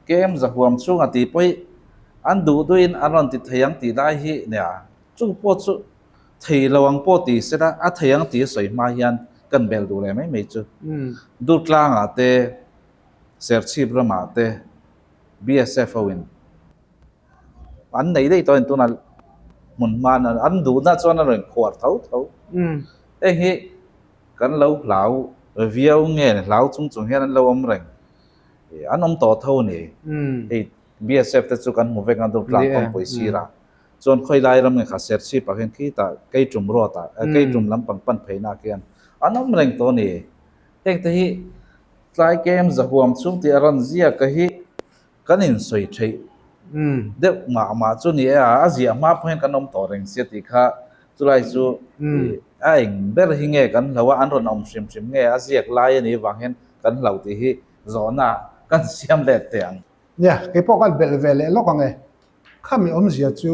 kem zahuam chhunga tih pawh hi an duh duhin an rawn ti thei ang tih lai hi nia, chu pawh chu Thei lo ang pawh ti se la, a thei ang tih a sawi hma hian kan bel duh leh mai mai chu. Durtlangah te, Serchhip ramah te BSF ho in an nei daih tawh a ni tunah hmun hma an duhna chuan a rawn khuar tho tho. Heng hi kan lo hlau viau nge hlau chung chung hian an lo awm reng. An awm tawh tho a ni. Hei BSF te chu kan hmu vek a Durtlang kawngpui sirah. Chuan khawi lai ram nge kha Serchhip ah khian khitah Keitum road ah Keitum lampang pan pheinak hian an awm reng tawh a ni. Heng te hi tlai kem zahuam chhung tih a rawn ziak a hi kan insawi theih deuh mah mah chu ni e a, a ziah hma pawh hian kan awm tawh reng sia tih kha chulai chu a eng ber hi nge kan hlo a, an rawn awm hrim hrim nge a ziak lai a nih vang hian kan hlo tih hi zawhna kan siam let teh ang. Nia, keipawh khan belh ve leh lawk ang e. Khami awmzia chu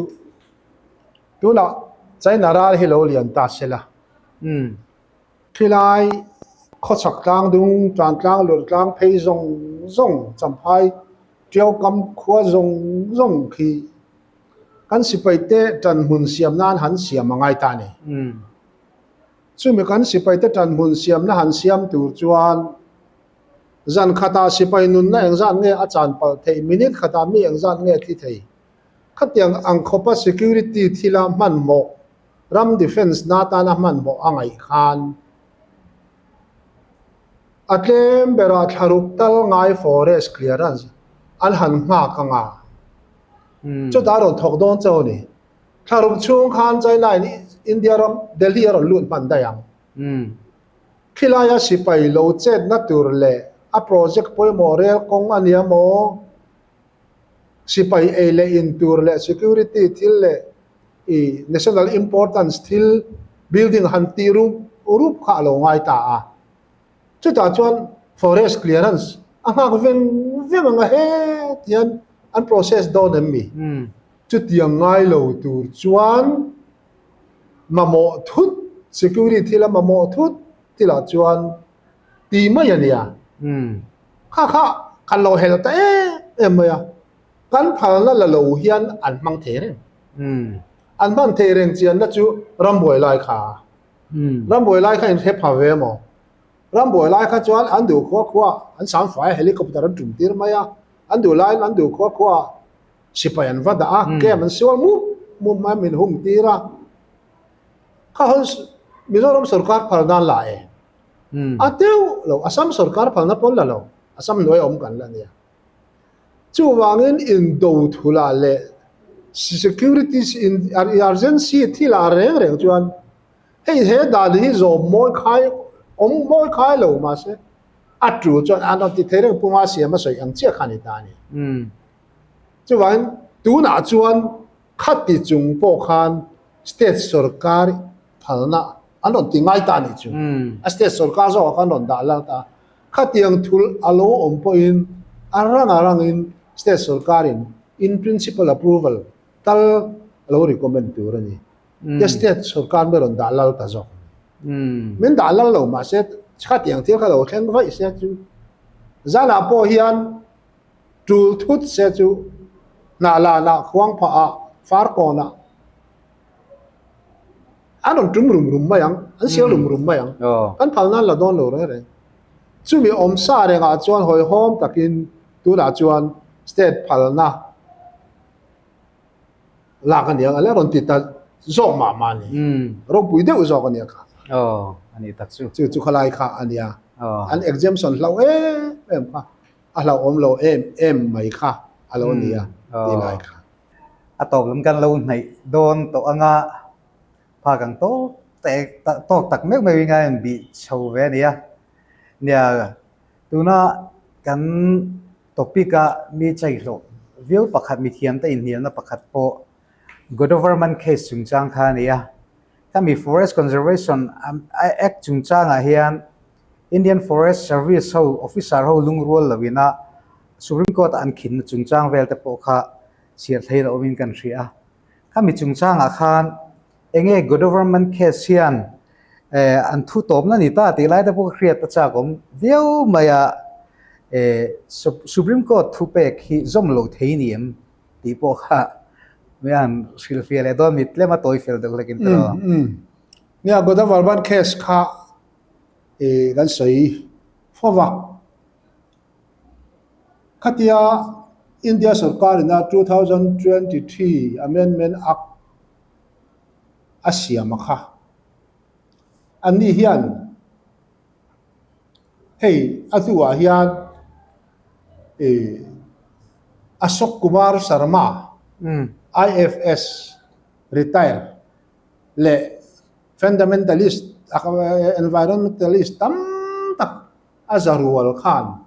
tunah China ral hi lo lian ta se la. Khilai khawchhak tlang dung, tan tlang, lur tlang phei zawng zawng, Champhai, Tiaukam khua zawng zawng khi kan sipai te tan hmun siam nan han siam a ngai ta a ni. Chumi kan sipai te tan hmun siamna han siam tur chuan Zan khatah sipai nunna engzat nge a chan palh theih, minute khatah mi engzat nge thi thei? Khatiang ang khawpa security thila hmanhmawh, ram defence na tana hmanhmawh a ngaih khan a tlem berah thlaruk tal ngai forest clearance an han nghak anga chutah a rawn thawk dawn chauh a ni. Thlaruk chhung khan China in India ram Delhi a rawn lut hman daih ang. Khilaia sipai lo chetna tur leh a project pawimawh rel kawng a nia maw? Sipai ei leh in tur leh security thil leh i national importance thil building han tih rup rup kha a lo ngai ta a. Chutah chuan forest clearance a nghak veng veng ang a het hian an process dawn em mi? Chutiang ngai lo tur chuan mamawh thut, security thila mamawh thut thilah chuan ti mai a nia. Kha kha kan lo hel ta em em mai a, kan phalna la lo hian an hmang thei reng. An hman thei reng chianna chu rambuai lai kha. Rambuai lai kha inhre pha ve maw? Rambuai lai kha chuan an duh khua khua an samfai a, helicopter an tum tir mai a, an duh laiin an duh khua khua Sipai an va dah a, camp an sual mup mup mai a, min hung tir a. Kha hawn Mizoram sorkar phal nan la e. A deuh lo, Assam sorkar phalna pawn la lo, Assam hnuai awm kan la nia. Chuvangin indo thula leh security urgency thila reng reng chuan hei he dan hi zawm mawi khai awm mawi khai lo mahse a tul chuan an rawn ti thei reng punga siam a sawi ang chiah kha a ni ta a ni. Chuvangin tunah chuan khati chung pawh khan state sorkar phalna an rawn ti ngai ta a nih chu. A state sorkar zawkah khan rawn dah lal ta a. Khatiang thul a lo awm pawhin a rang a rangin state sorkarin in principle approval tal a lo recommend tur a ni. Tia state sorkar mai rawn dah lal ta zawk a ni. Min dah lal lo mahse khatiang thil kha lo thleng vaih se chu zanah pawh hian Tul thut se chu hnah lanah khuang phah ah far kawnah An rawn tum rum rum mai ang, an sial rum rum mai ang. Kan phalna an la dawn lo reng reng. Chumi awm sa rengah chuan hawihhawm takin tunah chuan state phalna lak a ni ang, a la rawn ti ta zawk mah mah a ni. Ropui deuh zawk a nia kha. Aw, a ni tak chu. Chu chu khalai kha a nia. An exemption hlauh em em kha, a hlauhawm lo em em mai kha a lo nia ti lai kha. A tawp lam kan lo hnaih dawn tawh anga phak ang tawk tawk tak meuh meuhin a inbih chho ve a nia. Nia, tuna kan topic a mi chaihlawh viau pakhat mithiamte inhnialna pakhat pawh Godoverman case chungchang kha a ni a. Khami Forest Conservation Act chungchangah hian Indian Forest Service ho officer ho lungrual loin a Supreme Court a an khinna chungchang vel te pawh kha chhiar thei lo awmin kan hria a. Khami chungchangah khan enge Godoverman case hian an thu tawpna ni ta tih lai te pawh ka hriat a chak awm viau mai a. Supreme Court thupek hi zawm lo thei ni em tih pawh kha mian hrilhfiah leh dawn mit tlem a tawi fel deuh hlekin ta lo. Nia Godavarman case kha kan sawi fo va. Khatia India sorkar ina 2023 Amendment Act a siam a kha. Anni hian hei a hnuah hian Ashok Kumar Sharma, IFS, retire leh fundamentalist, environmentalist tam tak a za rual khan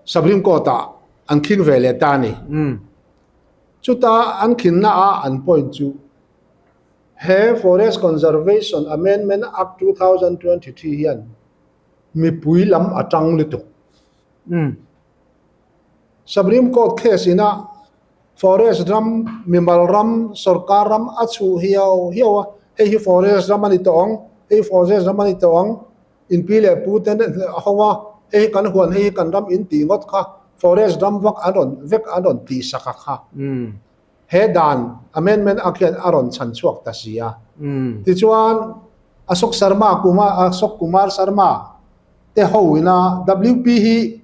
Supreme Court ah an khing ve leh ta a ni. Chuta an khinna a an point chu he Forest Conservation Amendment Act 2023 hian mipui lam a tang lutuk. Supreme Court case ina Forest ram, mimal ram, sorkar ram a chhuh hiau hiau a, hei hi forest ram a ni tawh ang, hei hi forest ram a ni tawh ang, inpi leh pu ten a ho a, hei hi kan huan, hei hi kan ram in tih ngawt kha forest ram vak an rawn vek an rawn tih sak a kha. He dan amendment a khian a rawn chhan chhuak ta si a. Tichuan Ashok Sharma Kumar Ashok Kumar Sharma te ho ina WP hi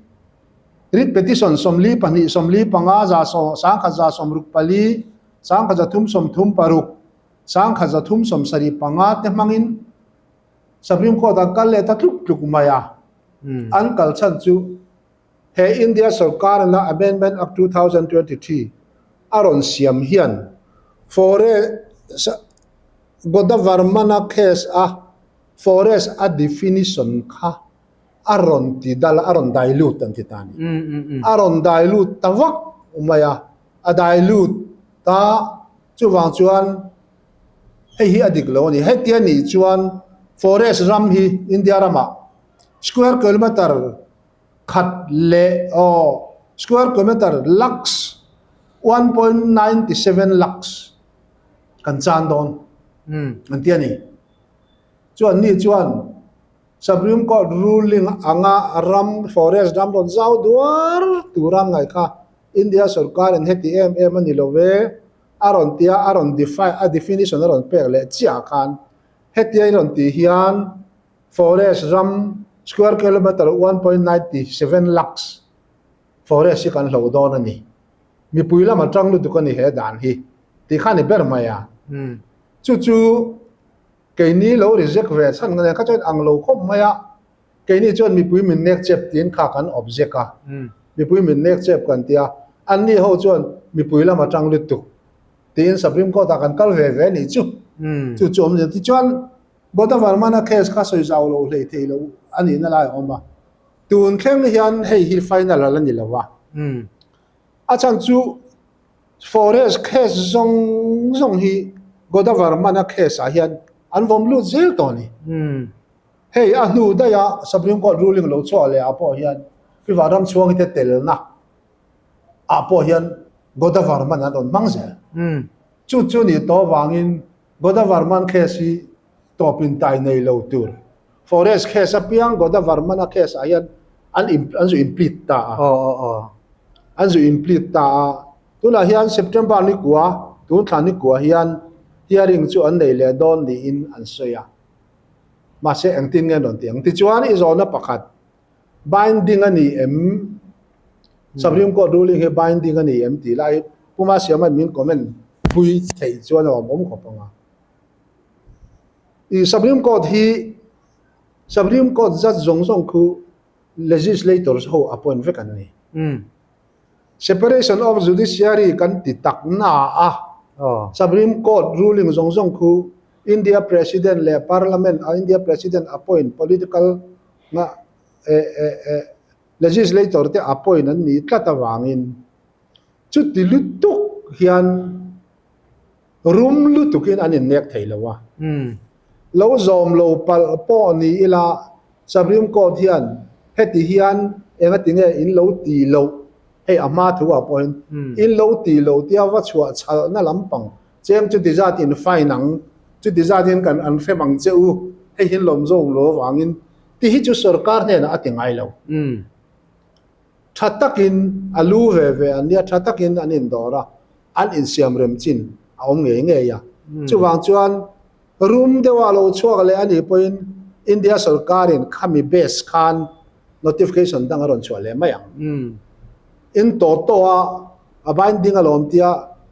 Writ petition 42 45 1964 1336 1375 te hmangin Supreme Court an kal leh ta tluk tluk mai a. An kal chhan chu he India sorkarna Amendment Act 2023 a rawn siam hian Forest Godavarmana case a Forest a definition kha a rawn ti dal a, a rawn dilute an ti ta a ni. A rawn dilute ta vak mai a, a dilute ta chuvang chuan hei hi a dik lo a ni. Hetia nih chuan forest ram hi India ramah square kilometer khat leh aw square kilometer lakhs 1.97 lakhs kan chan dawn an ti a ni. Chuan ni chuan Supreme Court ruling anga ram forest ram rawn zau duar tura ngaih kha India sorkarin heti em em a ni lo ve, a rawn tia a rawn define a definition a rawn pek leh chiah khan hetia i rawn tih hian forest ram square kilometer 1.97 lakhs forest hi kan hlo dawn a ni. Mipui lam atang lutuk a ni he dan hi tih kha a ni ber mai a. Chu chu Keini lo reject ve chhan nga nen kha chuan ang lo khawp mai a, keini chuan mipui min nek chep tiin kha kan object a, mipui min nek chep kan ti a, anni ho chuan mipui lam atang lutuk tiin Supreme Court ah kan kal ve ve nih chu, chu chu awm zel. Tichuan Godavarmana case kha sawi zau lo hlei thei lo a nihna lai a awm a, tun thleng hian hei hi final a la ni lo a, a chhan chu Forest case zawng zawng hi Godavarmana case ah hian an vawm lut zel tawh a ni. Hei a hnu daih a Supreme Court ruling lo chhuah leh ah pawh hian Piva Ramchhuangi te telna ah pawh hian Godavarman an rawn hmang zel. Chu chu nih tawh avangin Godavarman case hi tawp in tai nei lo tur. Forest case apiang Godavarmana case ah hian an an zu implead ta a. An zu implead ta a. Tunah hian September ni kua, tun thla ni kua hian. Hearing chu an nei leh dawn niin an sawi a. Mahse engtin nge an rawn ti ang? Tichuan i zawhna pakhat, binding a ni em? Supreme Court ruling hi binding a ni em tih lai Pu Masiama'n min comment pui theih chuan a awm awm khawp ang a. I Supreme Court hi Supreme Court judge zawng zawng khu legislators ho appoint vek an ni. Separation of Judiciary kan ti tak na a, Supreme Court ruling zawng zawng khu India President leh Parliament a India President appoint political nga legislator te appoint an nih tlat avangin chuti lutuk hian rum lutukin an innek thei lo a. Lo zawm lo palh pawh ni ila Supreme Court hian heti hian engati nge in lo ti loh, hei a hma thu ah pawhin in lo ti loh tia va chhuah chhalhna lampang cheng chuti zat in fine ang, chuti zat in kan an hrem ang che u, hei hi lawm zawm lo avangin ti hi chu sorkar hnenah a ti ngai lo. Tha takin a lu ve ve an nia, tha takin an indawr a, an insiam rem chin a awm ngei ngei a. Chuvang chuan rum deuha lo chhuak leh a nih pawhin India sorkarin khami base khan notification dang a rawn chhuah leh mai ang. In tawh tawh a, a binding alawm tia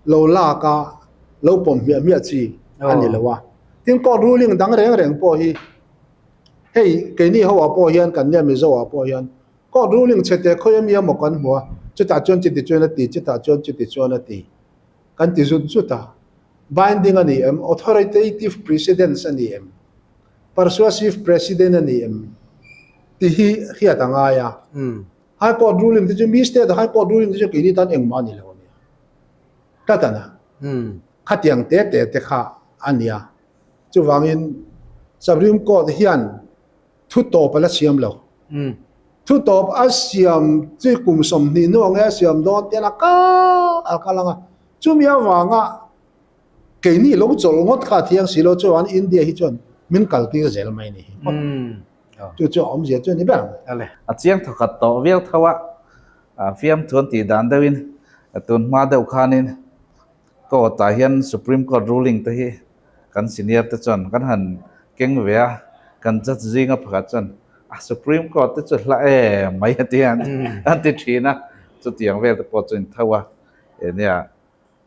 lo lak a, lo pawm hmiah hmiah chi a ni lo a. Tin, court ruling dang reng reng pawh hi hei keini ho ah pawh hian kan nia Mizo ah pawh hian Court ruling chhe teh khawi ami emaw kan hmu a, chutah chuan chuti chuan a ti, chutah chuan chuti chuan a ti. Kan ti zut zut a. Binding a ni em? Authoritative precedence a ni em? Persuasive precedent a ni em? Tih hi hriat a ngai a. High Court ruling te chu mi state a High Court ruling te chu keini tan engmah a ni lo a nia. Tlat a na. Khatiang te te te kha a nia. Chuvangin Supreme Court hian Thu tawp a la siam lo. Thu tawp a siam chu kum 20 hnu ang e a siam dawn tian a kal a kal ang a. Chumi avanga keini lo chawlh ngawt kha a thiang si lo chuan India hi chuan min kal tir zel mai ni hi. Chu chu a awmzia chu a ni ber ang. A chiang thawkhat tawh viau tho a, fiamthu an tih dan deuhin tun hma deuh khanin Court ah hian Supreme Court ruling te hi kan senior te chuan kan han keng ve a, kan judge zinga pakhat chuan a Supreme Court te chu hla em mai a ti a, an ti thin a, chutiang vel te pawh chu in tho a, nia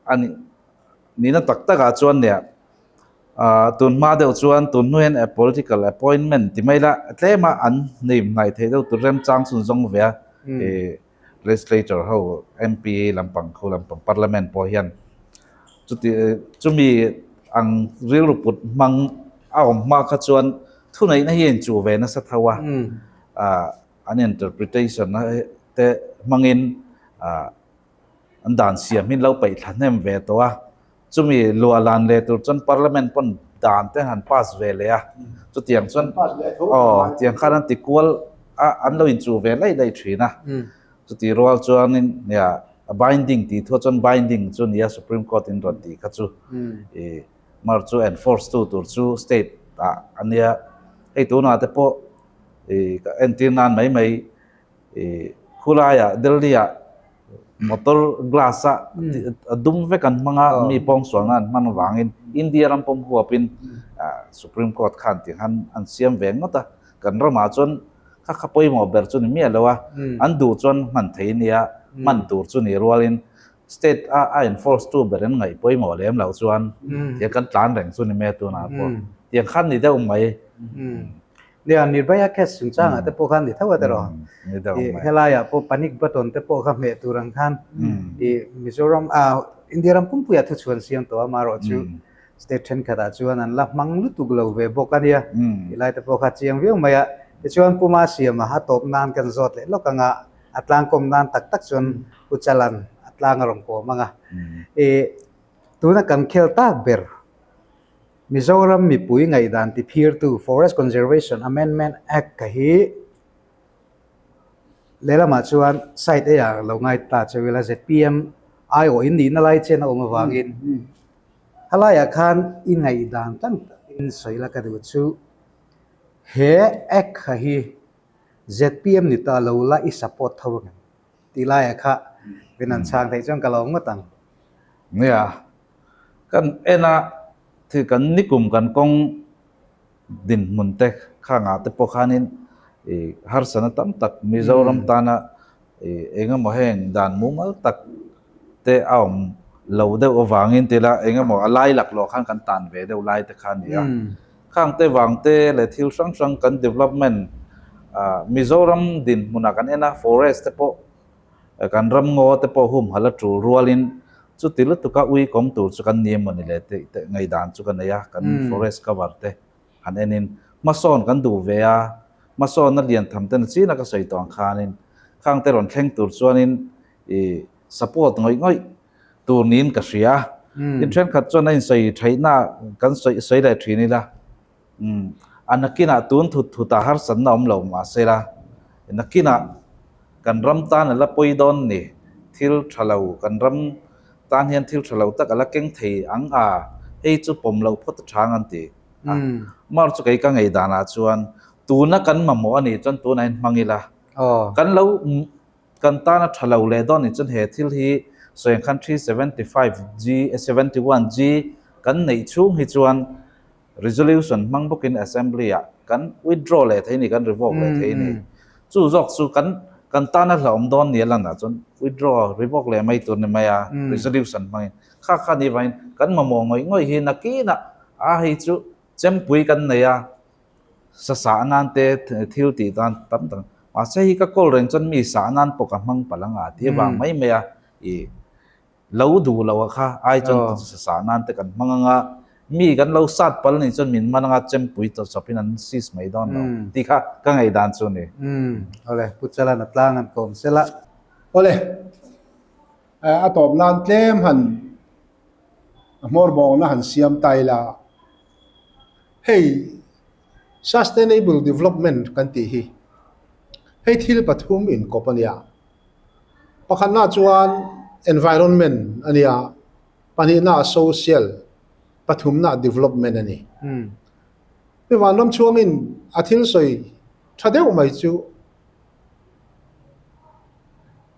a nih nihna tak tak ah chuan nia ah tun hma deuh chuan tun hnu hian political appointment ti mai la tlem a an hnim hnaih theih deuh tur remchang chhun zawng ve a ih. Legislature ho MP lampang khu lampang Parliament pawh hian chuti chumi ang rilru put hmang a awm hma kha chuan thuneihna hi a inchuh ve nasa tho a, an interpretation te hmangin an dan siam hi an lo peih thla hnem ve tawh a. Chumi luah lan leh tur chuan Parliament pawn dan te han pass ve leh a, chutiang chuan aw tiang khan an ti kual a, an lo inchuh ve laih laih thin a. Chuti rual chuanin nia a binding tih thuah chuan binding chu nia Supreme Court in rawn tih kha chu i mar chu enforce tu tur chu state ah a nia. Hei tunah te pawh i ka entir nan mai mai i khulaiah Delhi ah Motor glass a a dum vek an hmang a, mi pawngsualna an hman avangin India ram pawm huapin Supreme Court khan tih khan an siam ve ngawt a. Kan ramah chuan kha kha pawimawh ber chu ni miah lo a, an duh chuan hman thei nia, hman tur chu ni rualin state a a enforce tu ber an ngaih pawimawh lem loh chuan tiang kan tlan reng chu ni mai a tunah pawh tiang khan ni deuh mai. Nia, Nirbhaya case chungchangah te pawh khan ni tho a tiraw? I helaiah pawh panic button te pawh kha hmeh tur ang khan i Mizoram ah India ram pumpuiah thuchhuan siam tawh a, amaherawh chu state thenkhatah chuan an la hmang lutuk lo ve bawk a nia. Tilai te pawh kha chiang viau mai a. Tichuan Puma siama a tawp nan kan zawt leh lawk ang a, a tlangkawm nan tak tak chuan Pu Chalan a tlang a rawn kawm ang a. I tuna kan khel tak ber Mizoram mipui ngaihdan tiphirtu Forest Conservation Amendment Act ka hi lehlamah chuan site eiah lo ngai ta cheu ila zpm aiawh in nihna lai chen a awm avangin helaiah khan i ngaihdan tlang takin sawi la ka duh chu he Act kha hi zpm ni ta lo la i support tho ang em tih laiah kha min han chhang theih chuan ka lo ngawt ang. Nia, kan en a. Thil kan nikum kan kawng dinhmun te khangah te pawh khanin ih harsatna tam tak Mizoram tana ih eng emaw heng dan mumal tak te a awm lo deuh avangin tila eng emaw a lai laklawh khan kan tan ve deuh lai te kha a ni a. Khang te vang te leh thil hrang hrang kan development ah Mizoram dinhmunah kan en a forest te pawh kan ram ngaw te pawh humhalh a tul rualin chuti lutuka ui kawm tur chu kan ni emaw ni le tih te ngaihdan chu ka nei a kan forest cover te han enin hmasawn kan duh ve a hmasawnna lian tham te na china ka sawi tawh ang khanin khang te rawn thleng tur chuanin ih support ngawih ngawih tur niin ka hria tin thenkhat chuan a insawi theihna kan sawi sawi leh thin ila umm a nakinah tun thut thutah harsatna awm lo mahse la nakinah kan ram tan a la pawi dawn ni thil tha lo kan ram tan hian thil tha lo tak a la keng thei ang a hei chu pawm loh phawt a chang an ti a mar chu kei ka ngei danah chuan tuna kan mamawh a nih chuan tunah hian hmang ila kan lo Kan tan a tha lo leh dawn nih chuan he thil hi sawi khan 375G, 71G kan neih chhung hi chuan resolution hmang bawkin assembly ah kan withdraw leh thei a ni, kan revoke leh thei a ni. Chu zawk chu kan kan tan a hlauhawm dawn ni a lan ah chuan withdraw, revoke leh mai tur ni mai a, resolution hmangin. Kha kha ni vangin kan mamawh ngawih ngawih hi nakinah a hei chu chempui kan nei a, Sa sah nan te thil tih dan tam tak mahse hi ka kawl reng chuan mi sah nan pawh ka hmang palh anga tih avang mai mai a ih lo duh lo a kha ai chuan sa sah nan te kan hmang anga mi kan lo sat palh anih chuan min man anga chempui tawh chawp in an seize mai dawn lo tih kha ka ngaih dan chu a ni. Umm awle Pu Chalan a tlang an kawm sela. Awle a tawp nan tlem han a hmawr bawngna han siam ta ila. Hei Sustainable Development kan tih hi hei thil pathum inkawp a nia. Pakhatna chuan environment a nia, pahnihna social, pathumna development a ni. Mi vanram chhuangin a thil sawi tha deuh mai chu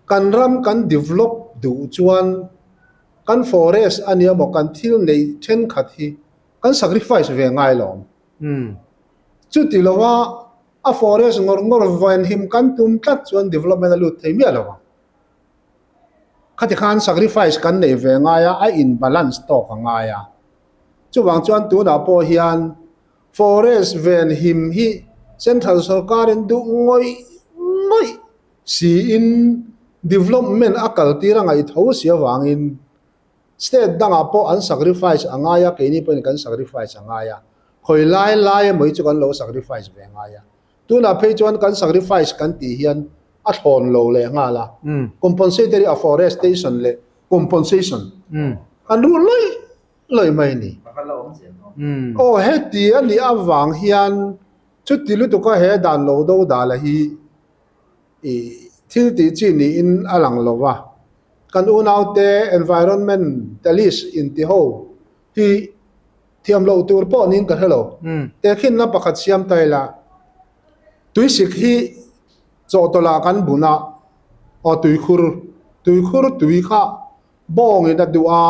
kan ram kan develop duh chuan kan forest a nia maw kan thil neih thenkhat hi kan sacrifice ve ngai lo awm. Chuti lova a forest ngawr ngawr vawiin kan tum tlat chuan development a lut thei miah lo ang. Khati khan sacrifice kan neih ve ngai a, a in balance tawk a ngai a. Chuvang chuan tunah pawh hian forest venhim hi central sorkarin duh ngawih ngawih siin development a kaltir a ngaih tho si avangin State dangah pawh an sacrifice a ngai a, keini pawhin kan sacrifice a ngai a, khawi lai lai emaw hi chu kan lo sacrifice ve ngai a. Tunah phei chuan kan sacrifice kan tih hian a thlawn lo leh nghal a, compensatory afforestation leh compensation kan rul lawih lawih mai a ni. Aw heti a nih avang hian chuti lutuka he dan lo do dala hi Ih thil tih chi niin a lang lo va, kan unaute environmentalist inti ho hi thiam loh tur pawh niin ka hre lo. Tehkhinna pakhat siam ta ila, tuisik hi chawhtawlh ah kan bun a, aw tuikhur, tuikhur tui kha bawngin a duh a,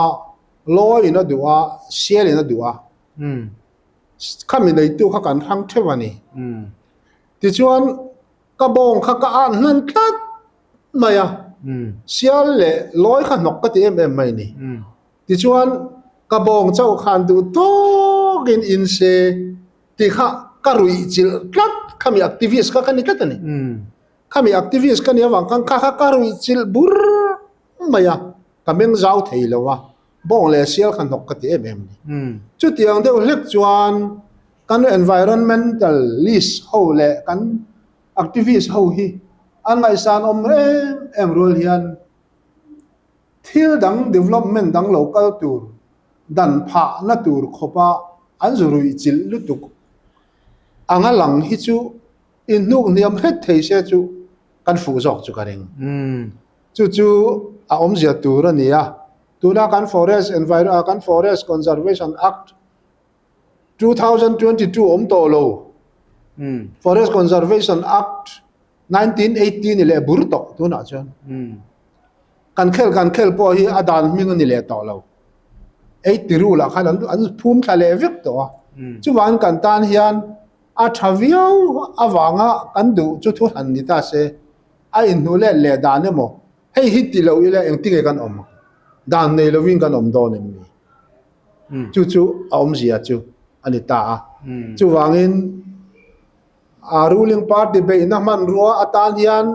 lawiin a duh a, sialin a duh a, khami neitu kha kan hrang theuh a ni. Tichuan. Ka bawng kha ka an hlan tlat mai a, sial leh lawi kha hnawk ka ti em em mai a ni. Tichuan ka bawng chauh khan duh tawkin in se tih kha ka ruih chilh tlat, khami activist kha ka ni tlat a ni. Khami activist ka nih avang khan kha kha ka ruih chilh bur mai a, ka meng zau thei lo a, bawng leh sial kha hnawk ka ti em em a ni. Chutiang deuh hlek chuan Kan environmentalist ho leh kan activist ho hi an ngaihsan awm em em rual hian thil dang development dang lo kal tur dan phahna tur khawpa an zu ruih chilh lutuk anga lang hi chu inhnuk hniam hret thei se chu kan fuh zawk chu ka ring. Chu chu a awmzia tur a ni a, tuna kan forest enviro kan forest conservation act 2022 awm tawh lo. Forest Conservation Act 1980 ni leh bur tawh tunah chuan. Kan khel kan khel pawh hi a dan hming a ni leh tawh lo. 80 rule ah khan an an phum thla leh vek tawh a. Chuvangin kan tan hian a tha viau avanga kan duh chu thu hran ni ta se, a inhnuh let leh dan emaw hei hi ti lo ila engtin nge kan awm ang? Dan nei lovin kan awm dawn em ni? Chu chu a awmzia chu a ni ta a. Chuvangin a ruling party beihna hmanrua atan hian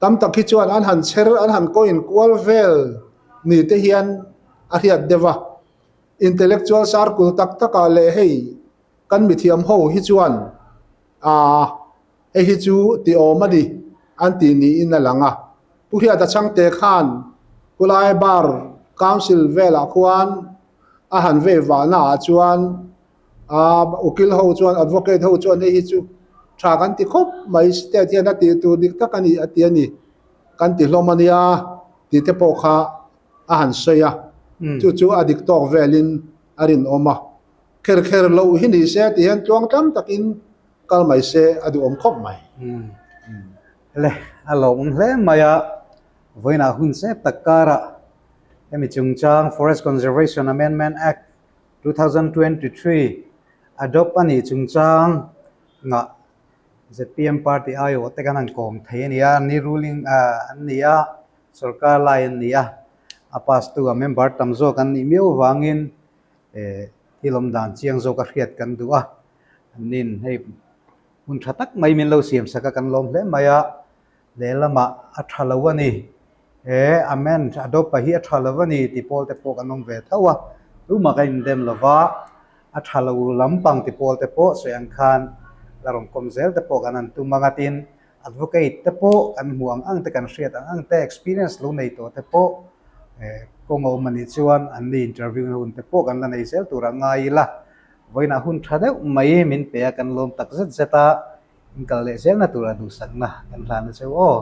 tam tak hi chuan an han chher, an han coin kual vel ni te hian a hriat deuh a. Intellectual circle tak takah leh hei kan mithiam ho hi chuan aa hei hi chu tiawm a ni an tih niin a lang a. Pu Hriata Chhangte khan Kulai Bar Council velah khuan a han vei vahna ah chuan aa ukil ho chuan advocate ho chuan hei hi chu tha kan ti khawp mai state hian a tih tur dik tak a ni a ti a ni kan ti hlawm a nia tih te pawh kha a han sawi a. Chu chu a dik tawk velin a rinawm a. Kher kher loh hi ni se tih hian tluang tlam takin kal mai se a duhawm khawp mai. Le, a lawmawm hle mai a, vawiinah hun sep tak karah hemi chungchang Forest Conservation Amendment Act 2023 adopt a nih chungchang ngah zpm party aiawh te kan han kawm thei a ni a, an ni ruling an ni a, sorkar lai an ni a, a pass tu a member tam zawk an nih miau avangin eh thil awm dan chiang zawk a hriat kan duh a, annin hei hun tha tak mai min lo siam sak a kan lawm hle mai a, lehlamah a tha lo a ni, he amend adopt a hi a tha lo a ni tih pawl te pawh kan awm ve tho a, tumah ka indem lo va, a tha lo lampang ti pawl te pawh sawi ang khan la rawn kawm zel te pawh kan han tum ang a, tin advocate te pawh kan hmuh ang ang te kan hriat ang ang te experience lo nei tawh te pawh eh kawng a awm a nih chuan an ni interview na hun te pawh kan la nei zel tur a ngai ila vawiinah hun tha deuh mai min pe a kan lawm tak zet zet a inkal leh zelna tura duhsakna kan hlan a cheu aw.